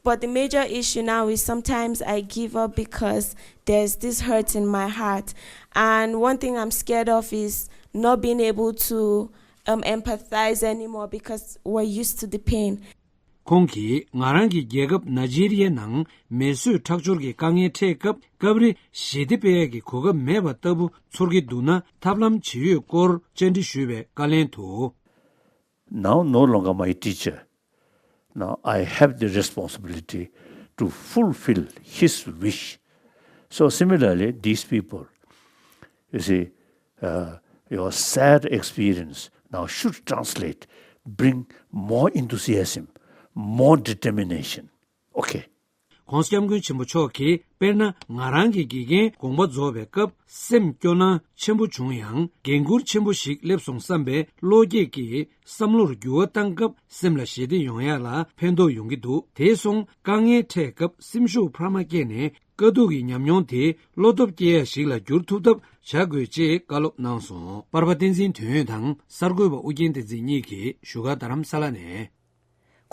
But the major issue now is sometimes I give up because there's this hurt in my heart. And one thing I'm scared of is not being able to um, empathize anymore because we're used to the pain. ཁོང་གིས་ང་རང་གི་རྒྱལ་ཁབ་ནཱི་ཇི་རི་ཡའི་ནང་མི་གསོད་ཁྲག་སྦྱོར་གྱི་དཀའ་ངལ་འཕྲད་སྐབས། སྐབས་རེ་ཞི་བདེ་སྤེལ་ཡག་གི་གོ་སྐབས་མེད་པ་ལྟ་བུ་ཚོར་གྱི་འདུག་ན། ཐབས་ལམ་ཇི་ཡོད་སྐོར་བཅར་འདྲི་ཞུས་པའི་བཀའ་ལན་དུ། Now no longer my teacher. Now I have the responsibility to fulfill his wish. So similarly, these people, you see, uh, your sad experience now should translate, bring more enthusiasm, more determination. Okay. ༸གོང་ས་༸སྐྱབས་མགོན་ཆེན་པོ་མཆོག་གིས་དཔེར་ན་ང་རང་གི་དགེ་རྒན་དགོངས་པ་རྫོགས་པའི་སྐབས་སེམས་སྐྱོ་སྣང་ཆེན་པོ་བྱུང་ཡང་འགན་འཁུར་ཆེན་པོ་ཞིག་སླེབས་སོང་བསམ་པའི་བློ་སྐྱེད་ཀྱིས་བསམ་བློར་འགྱུར་བ་བཏང་སྐབས་སེམས་ལ་ཞི་བདེ་ཡོང་ཡག་ལ་ཕན་ཐོགས་ཡོང་གི་འདུག་དེ་སོང་དཀའ་ངལ་འཕྲད་སྐབས་སེམས་ཤུགས་འཕར་མ་སྐྱེས་ནས་དཀའ་སྡུག་གི་ཉམས་མྱོང་དེ་བློ་སྟོབས་སྐྱེད་ཡག་ཞིག་ལ་འགྱུར་ཐུབ་ཐབས་བྱ་དགོས་ཅེས་བཀའ་སློབ་གནང་སོང་། པར་པ་བསྟན་འཛིན་དོན་ཡོད་དང་གསར་འགོད་པ་ཨུ་རྒྱན་བསྟན་འཛིན་གཉིས་ཀྱིས་བཞུགས་སྒར་རྡ་རམ་ས་ལ་ནས།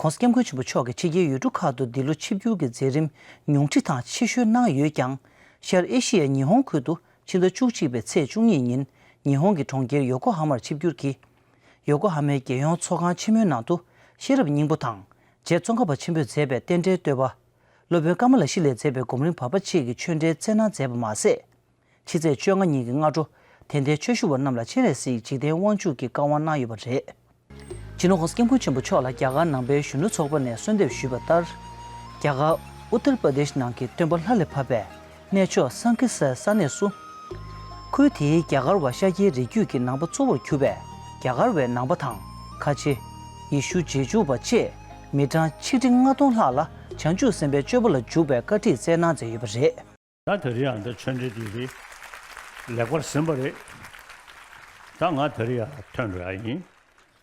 ༸གོང་ས་༸སྐྱབས་མགོན་ཆེན་པོ་མཆོག་གིས་ཕྱི་རྒྱལ་ཡུལ་གྲུ་ཁག་ཏུ་འདི་ལོ་ཆིབས་བསྒྱུར་གྱི་མཛད་རིམ་ཉུང་འཕྲི་དང་ཆེ་ཤོས་གནང་ཡོད་ཀྱང་། ཤར་ཨེ་ཤི་ཡའི་ཉི་ཧོང་ཁུལ་དུ་ཕྱི་ཟླ་བཅུ་གཅིག་པའི་ཚེས་བཅུ་གཉིས་ཉིན་ཉི་ཧོང་གི་གྲོང་ཁྱེར་ཡོ་ཀོ་ཧ་མར་ཆིབས་བསྒྱུར་གྱིས། ཡོ་ཀོ་ཧ་མའི་རྒྱལ་ཡོངས་ཚོགས་ཁང་ཆེན་མོའི་ནང་དུ་ཤེས་རབ་སྙིང་པོ་དང་། རྗེ་ཙོང་ཁ་པ་ཆེན་པོས་མཛད་པའི་རྟེན་འབྲེལ་བསྟོད་པ། སློབ་དཔོན་ཀ་མ་ལ་ཤི་ལས་མཛད་པའི་སྒོམ་རིམ་བར་པ་བཅས་ཀྱི་ཆོས་འབྲེལ་སྩལ་གནང་མཛད་པ་མ་ཟད། ཕྱི་ཚེས་བཅོ་ལྔ་ཉིན་གྱི་སྔ་དྲོ་དད་ལྡན་ཆོས་ཞུ་བ་རྣམས་ལ་སྤྱན་རས་གཟིགས་འཇིག་རྟེན་དབང་ཕྱུག་གི་བཀའ་དབང་གནང་ཡོད་པ་རེད། སྤྱི་ནོར་༸གོང་ས་༸སྐྱབས་མགོན་ཆེན་པོ་མཆོག་ལ་རྒྱ་གར་ནང་པའི་གཞོན་ནུ་ཚོགས་པ་ནས་གསོལ་འདེབས་ཞུས་པ་ལྟར། རྒྱ་གར་ཨུ་ཏར་པ་དེཤ་ནང་གི་སྟོན་པ་ལྷ་ལས་བབས་པའི་གནས་མཆོག་སཾ་ཀི་སའི་ས་གནས་སུ། ཁུལ་དེའི་རྒྱ་གར་བ་ཤཱཀྱའི་རིགས་རྒྱུད་ཀྱི་ནང་པ་གཙོ་བོར་གྱུར་པའི་རྒྱ་གར་བའི་ནང་པ་དང་ཁ་ཆེ། ཡེ་ཤུ་རྗེས་འཇུག་པ་བཅས་མི་གྲངས་ཆིག་ཁྲི་ལྔ་སྟོང་ལྷག་ལ་བྱང་ཆུབ་སེམས་དཔའི་སྤྱོད་པ་ལ་འཇུག་པའི་བཀའ་ཁྲིད་སྩལ་གནང་མཛད་ཡོད་པ་རེད། ད་དེ་རིང་ཡང་འདི་ཆོས་འབྲེལ་འདི་རེད། ལེགས་པར་ཟིན་པ་རེད། ད་ང་དེ་རིང་ཡང་ཐོན་འགྲོ་ཡ་ཡིན།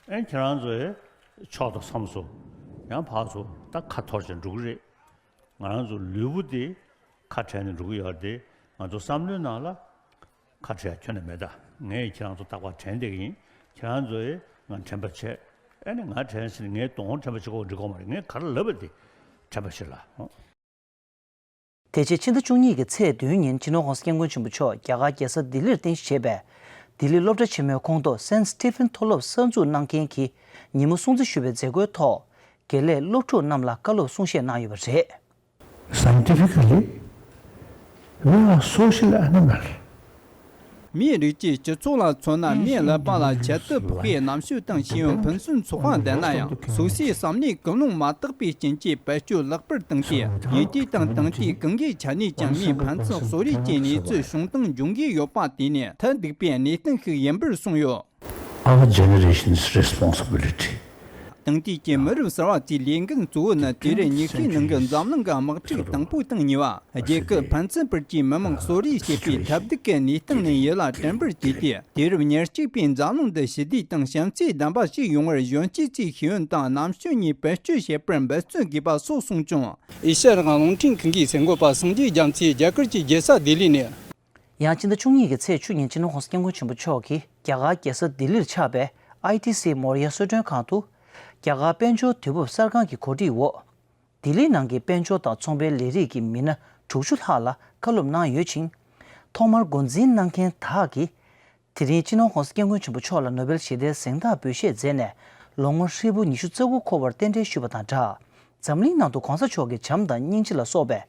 ཨེ་ཁྱེད་རང་ཚོས་ ཆོག་དང་བསམ་སོང་། ཡང་ཕར་ཚུར་ད་ཁ་འཐོར་བྱས་འགྲོ་གི་རེད། ང་རང་ཚོ་ལུས་པོ་དེ་ཁ་བྲལ་ནས་འགྲོ་གི་ཡོད་རེད་དེ། ང་ཚོ་བསམ་བློའི་ནང་ལ་ཁ་བྲལ་ཁྱོན་ནས་མེད་ད། ངས་ཁྱེད་རང་ཚོ་རྟག་པར་དྲན་བསྡད་ཀྱི་ཡིན། ཁྱེད་རང་ཚོ་ཡིས་ང་དྲན་པ་བྱེད། ཨ་ནི་ང་དྲན་ཟིན་ངའི་གདོང་དྲན་པ་བྱེད་དགོས་འགྲིག་གོ་མ་རེད། ངས་ག་རེ་ལབ་པ་དེ་དྲན་པ་བྱེད་ལ། དེ་རྗེས་ཕྱི་ཟླ་བཅུ་གཉིས་ཀྱི་ཚེས་བདུན་ཉིན་སྤྱི་ནོར་༸གོང་ས་༸སྐྱབས་མགོན་ཆེན་པོ་མཆོག་རྒྱ་གར་རྒྱལ་ས་ལྡི་ལིར་རྟེན་གཞི་བྱས་པའི་ལྡི་ལི་སློབ་གྲྭ་ཆེན་མོའི་ཁོངས་གཏོགས་སེན་སི་ཊི་ཕིན་མཐོ་སློབ་གསར་འཛུགས་གནང་མཁན་གྱི་ཉིན་མོ་སྲུང་བརྩི་ཞུ་བའི་མཛད་སྒོའི་ཐོག་དགེ་ལས་སློབ་ཕྲུག་རྣམས་ལ་བཀའ་སློབ་གསུང་བཤད་གནང་ཡོད་པ་རེད། Scientifically, we are social animal. མིའི་རིགས་ཀྱི་སྤྱི་ཚོགས་ལ་མཚོན་ན། མིའི་ཀླད་པ་ལ་ཁྱད་དུ་འཕགས་པའི་རྣམ་དཔྱོད་དང་ཤེས་ཡོན་ཕུན་སུམ་ཚོགས་པ་ལྡན་ན་ཡང་། སོ་སོའི་བསམ་བློའི་ཀུན་སློང་མ་དག་པའི་རྐྱེན་གྱིས་བེད་སྤྱོད་ལེགས་པར་བཏང་སྟེ། ཡིད་ཆེས་དང་དང་དེའི་གང་གི་ཆ་ནས་ཀྱང་མིའི་ཕན་ཚུན་གསོ་རེས་ཀྱི་གནས་ཚུལ་བྱུང་སྟངས་འབྱུང་གི་ཡོད་པ། དེ་ནི་ཐབས་སྡུག་པའི་གནས་སྟངས་ཤིག་ཡིན་པར་གསུངས་ཡོད། Our generation's responsibility. དེང་དུས་ཀྱི་མི་རབས་གསར་བ་ཚོའི་ལས་འགན་གཙོ་བོ་ནི་དུས་རབས་ཉི་ཤུའི་ནང་གི་འཛམ་གླིང་གི་དམག་འཁྲུག་དང་པོ་དང་གཉིས་པ། རྒྱལ་ཁབ་ཕན་ཚུན་བར་གྱི་མི་དམངས་གསོ་རེས་བྱེད་པའི་ཐབས་སྡུག་གི་གནས་སྟངས་ནས་ཡིད་ལ་དྲན་པར་བྱས་ཏེ། དུས་རབས་ཉེར་གཅིག་པའི་འཛམ་གླིང་འདི་ཞི་བདེ་དང་བྱམས་བརྩེ་ལྡན་པ་ཞིག་ཡོང་བར་གཞོན་སྐྱེས་ཚོས་ཤེས་ཡོན་དང་རྣམ་དཔྱོད་གཉིས་བེད་སྤྱོད་བྱེད་པར་འབད་བརྩོན་དགོས་པ་སོགས་གསུངས་བྱུང་། ཨེ་ཤ་ཡ་རང་དབང་རླུང་འཕྲིན་ཁང་གི་གསར་འགོད་པ་སངས་རྒྱས་རྒྱ་མཚོས་རྒྱ་གར་གྱི་རྒྱལ་ས་ལྡི་ལི་ནས། ཡང་ཕྱི་ཟླ་བཅུ་གཉིས་ཀྱི་ཚེས་བཅུ་ཉིན་སྤྱི་ནོར་༸གོང་ས་༸སྐྱབས་མགོན་ཆེན་པོ་མཆོག་གིས་རྒྱ་གར་རྒྱལ་ས་ལྡི་ལིར་ཆགས་པའི་ཨའི་ཐི་སི་མོ་རི་ཡ་གསོལ་མགྲོན་ཁང་དུ། རྒྱ་གར་དཔལ་འབྱོར་དུས་བབ་གསར་ཁང་གི་གོ་སྒྲིག་འོག་ལྡི་ལི་ནང་གི་དཔལ་འབྱོར་དང་ཚོང་པའི་ལས་རིགས་ཀྱི་མི་སྣ་དྲུག་ཅུ་ལྷག་ལ་བཀའ་སློབ་གནང་ཡོད་ཅིང་། ཐོག་མར་འགོ་འཛིན་གནང་མཁན་དག་གིས། དེ་རིང་སྤྱི་ནོར་༸གོང་ས་༸སྐྱབས་མགོན་ཆེན་པོ་མཆོག་ལ་ནོ་བེལ་ཞི་བདེའི་གཟེངས་རྟགས་འབུལ་བཞེས་མཛད་ནས་ལོ་ངོ་ཧྲིལ་པོ་ཉི་ཤུ་རྩ་དགུ་འཁོར་བར་རྟེན་འབྲེལ་ཞུས་པ་དང་སྦྲགས། འཛམ་གླིང་ནང་དུ་གོང་ས་མཆོག་གིས་བྱམས་དང་སྙིང་རྗེ་ལ་སོགས་པའི་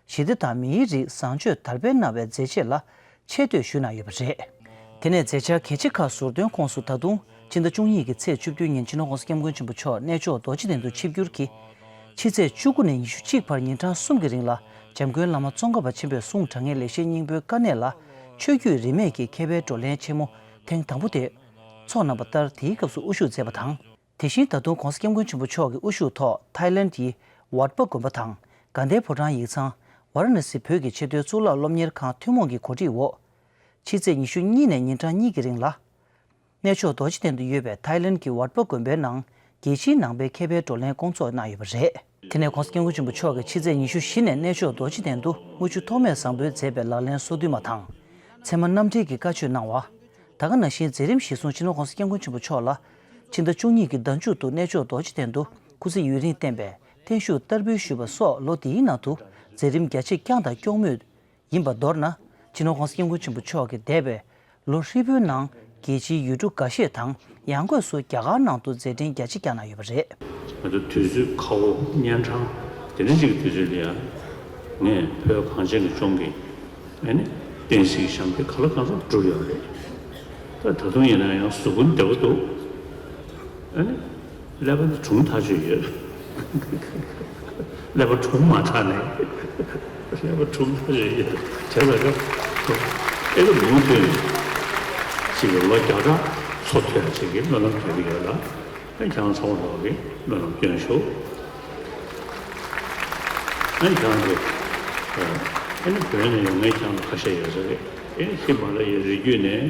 ཞི་བདེ་དང་མིའི་རིགས་བཟང་སྤྱོད་དར་སྤེལ་གནང་བའི་མཛད་རྗེས་ལ་ཆེ་བསྟོད་ཞུས་གནང་ཡོད་པ་རེད། དེ་ནས་མཛད་འཆར་གལ་ཆེ་ཁག་ཟུར་འདོན་ཁོངས་སུ་ད་དུང་ཕྱི་ཟླ་བཅུ་གཉིས་ཀྱི་ཚེས་བཅུ་བདུན་ཉིན་སྤྱི་ནོར་༸གོང་ས་༸སྐྱབས་མགོན་ཆེན་པོ་མཆོག་གནས་མཆོག་རྡོ་རྗེ་གདན་དུ་ཆིབས་བསྒྱུར་གྱིས། ཕྱི་ཚེས་བཅུ་དགུ་ནས་ཉི་ཤུ་གཅིག་བར་ཉིན་གྲངས་གསུམ་གྱི་རིང་ལ་འཇམ་མགོན་བླ་མ་ཙོང་ཁ་པ་ཆེན་པོས་གསུང་དྲང་ངེས་ལེགས་བཤད་སྙིང་པོའི་དཀའ་གནད་ལ་ཆོས་བརྒྱུད་རིས་མེད་ཀྱི་མཁས་པའི་བགྲོ་གླེང་ཆེན་མོ་ཐེངས་དང་པོ་དེ་ཚོགས་གནང་བ་ལྟར། དེའི་སྐབས་སུ་དབུ་བཞུགས་མཛད་པ་དང་། དེ་བཞིན་ད་དུང་༸གོང་ས་༸སྐྱབས་མགོན་ཆེན་པོ་མཆོག་གི་དབུ་བཞུགས་ཐོག་ཐའི་ལེནྜ་ཡི་ཝཱད་པ་དགོན་པ་དང་དགའ་ལྡན་ཕོ་བྲང་ཡིག་ཚང་ཝཱ་ར་ཎ་སི་བོད་ཀྱི་ཆེས་མཐོའི་གཙུག་ལག་སློབ་གཉེར་ཁང་ཐུན་མོང་གི་གོ་སྒྲིག་འོག་ཕྱི་ཚེས་ཉི་ཤུ་གཉིས་ནས་ཉིན་གྲངས་གཉིས་ཀྱི་རིང་ལ། གནས་མཆོག་རྡོ་རྗེ་གདན་དུ་ཡོད་པའི་ཐའི་ལེནྜ་གྱི་ཝཱད་པ་དགོན་པའི་ནང་རྒྱལ་སྤྱིའི་ནང་པའི་མཁས་པའི་བགྲོ་གླེང་སྐོང་ཚོགས་གནང་ཡོད་པ་རེད། དེ་ནས་༸གོང་ས་༸སྐྱབས་མགོན་ཆེན་པོ་མཆོག་གིས་ཕྱི་ཚེས་ཉི་ཤུ་བཞི་ནས་གནས་མཆོག་རྡོ་རྗེ་གདན་དུ་དངུལ་ཆུ་ཐོགས་མེད་བཟང་པོའི་མཛད་པའི་ལག་ལེན་སོ་བདུན་མ་དང་། ཚད་མ་རྣམ་འགྲེལ་གྱི་བཀའ་ཆོས་གནང་བ། ད་ག་ནང་བཞིན་མཛད་རིམ་གཞིར་བཟུང་སྤྱི་ནོར་༸གོང་ས་༸སྐྱབས་མགོན་ཆེན་པོ་མཆོག་ལ་ཕྱི་ཟླ་བཅུ་གཉིས་ཀྱི་ཟླ་མཇུག་ཏུ་གནས་མཆོག་རྡོ་རྗེ་གདན་དུ་སྐུ་ཚེ་ཡུན་རིང་བརྟན་པའི་བརྟན་བཞུགས་བསྟར་འབུལ་ཞུས་པ་སོགས་ལོ་འདིའི་ནང་དུ་མཛད་རིམ་རྒྱ་ཆེ་བསྐྱངས་དང་སྐྱོང་མུས་ཡིན་པ། མདོར་ན་སྤྱི་ནོར་༸གོང་ས་༸སྐྱབས་མགོན་ཆེན་པོ་མཆོག་གིས་འདས་པའི་ལོ་ཧྲིལ་པོའི་ནང་རྒྱལ་སྤྱིའི་ཡུལ་གྲུ་འགའ་ཤས་དང་ཡང་སྒོས་སུ་རྒྱ་གར་ནང་དུ་མཛད་འཕྲིན་རྒྱ་ཆེ་བསྐྱངས་གནང་ཡོད་པ་རེད། ང་ཚོ་དུས་ཚོད་ཁ་བོ་གཉན་འཕྲང་དེ་འདྲ་ཅིག་གི་དུས་ཚོད་ལ་ཡང་ངས་བོད་གངས་ཅན་གྱི་ལྗོངས་ཀྱི་ཨ་ནི་བསྟན་སྲིད་ཀྱི་ཞབས་འདེགས་ག་ལ་གང་འཚམ་བསྒྲུབས་ཡོད་རེད། ད་ད་དུང་ཡིན་ན་ཡང་གཟུགས་པོ་བདེ་པོ་འདུག་ཨ་ནི་ཀླད་པ་ནི་གྲུང་ཐག་ཆོད་ཡོད། ཀླད་པ་གྲུང་མ་དྲགས་ནས་ཀླད་པ་གྲུང་ཐག་ཆོད་ཡོད། བྱས་ཙང་ཀ་ཨེ་ཀ་མུ་མཐུད་ནས་ཅིག་གི་ལོ་བརྒྱ་ཕྲག་འཚོ་ཐུབ་ཡ་ཅིག་གི་སྨོན་ལམ་རྒྱག་གི་ཡོད་ལ། ཨ་ཁྱེད་རང་ཚང་མ་ལོག་གི་སྨོན་ལམ་སྐྱོན་ཞུ། ཨ་ཁྱེད་རང་ཚོ་ཨ་ནི་བོད་ནས་ཡོང་མཁན་ཁྱེད་རང་ཚོ་ཁ་ཤས་ཡོད་ས་རེད། ཨེ་ཧི་མ་ལ་ཡའི་རི་རྒྱུད་ནས་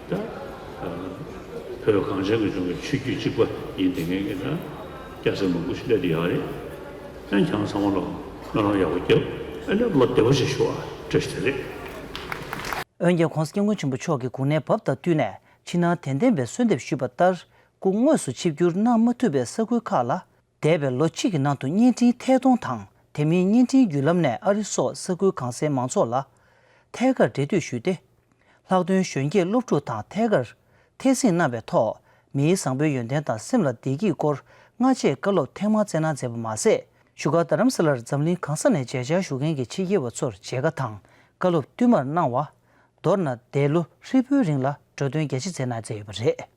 ད་བོད་གངས་ཅན་གྱི་ལྗོངས་ཀྱི་ཆོས་བརྒྱུད་གཅིག་པ་ཡིན་བསྡད་མཁན་གྱི་ད་སྐྱ་སེར་མང་པོ་ཞིག་སླེབས་བསྡད་ཡོད་རེད། ཨ་ཁྱེད་རང་ཚང་མ་ལོག་སྨོན་ལམ་ཡག་པོ་རྒྱབ། ཨ་ནི་ལོ་བདེ་པོ་ཞིག་ཞུ་བ་བཀྲ་ཤིས་བདེ་ལེགས། འོན་ཀྱང་༸གོང་ས་༸སྐྱབས་མགོན་ཆེན་པོ་མཆོག་གི་གོ་གནས་བབས་དང་བསྟུན་ནས་ཕྱི་ནང་དད་ལྡན་པའི་གསོལ་འདེབས་ཞུས་པ་ལྟར། སྐུ་དངོས་སུ་ཆིབས་བསྒྱུར་གནང་མ་ཐུབ་པའི་ས་ཁུལ་ཁག་ལ། འདས་པའི་ལོ་གཅིག་གི་ནང་དུ་བརྙན་འཕྲིན་ཐད་གཏོང་དང་དེ་མིན་བརྙན་འཕྲིན་བརྒྱུད་ལམ་ནས་ཨ་རི་སོགས་ས་ཁུལ་གང་སའི་མང་ཚོགས་ལ་ཐད་ཀར་འབྲེལ་མཐུད་ཞུས་ཏེ། ལྷག་དོན་གཞོན་སྐྱེས་སློབ་ཕྲུག་དང་ཐད་ཀར་ཐད་སྲིང་གནང་བའི་ཐོག་མིའི་བཟང་པོའི་ཡོན་ཏན་དང་སེམས་ལ་བདེ་སྐྱིད་སྐོར་སྔ་རྗེས་བཀའ་སློབ་ཐེངས་མང་སྩལ་གནང་མཛད་པ་མ་ཟད། བཞུགས་སྒར་རྡ་རམ་ས་ལར་འཛམ་གླིང་གང་ས་ནས་མཇལ་བཅར་ཞུ་མཁན་གྱི་ཕྱི་རྒྱལ་བ་ཚོར་མཇལ་ཁ་དང་བཀའ་སློབ་བསྟུད་མར་གནང་བ། མདོར་ན་འདས་ལོ་ཧྲིལ་པོའི་རིང་ལ་འགྲོ་དོན་རྒྱ་ཆེ་མཛད་གནང་མཛད་ཡོད་པ་རེད།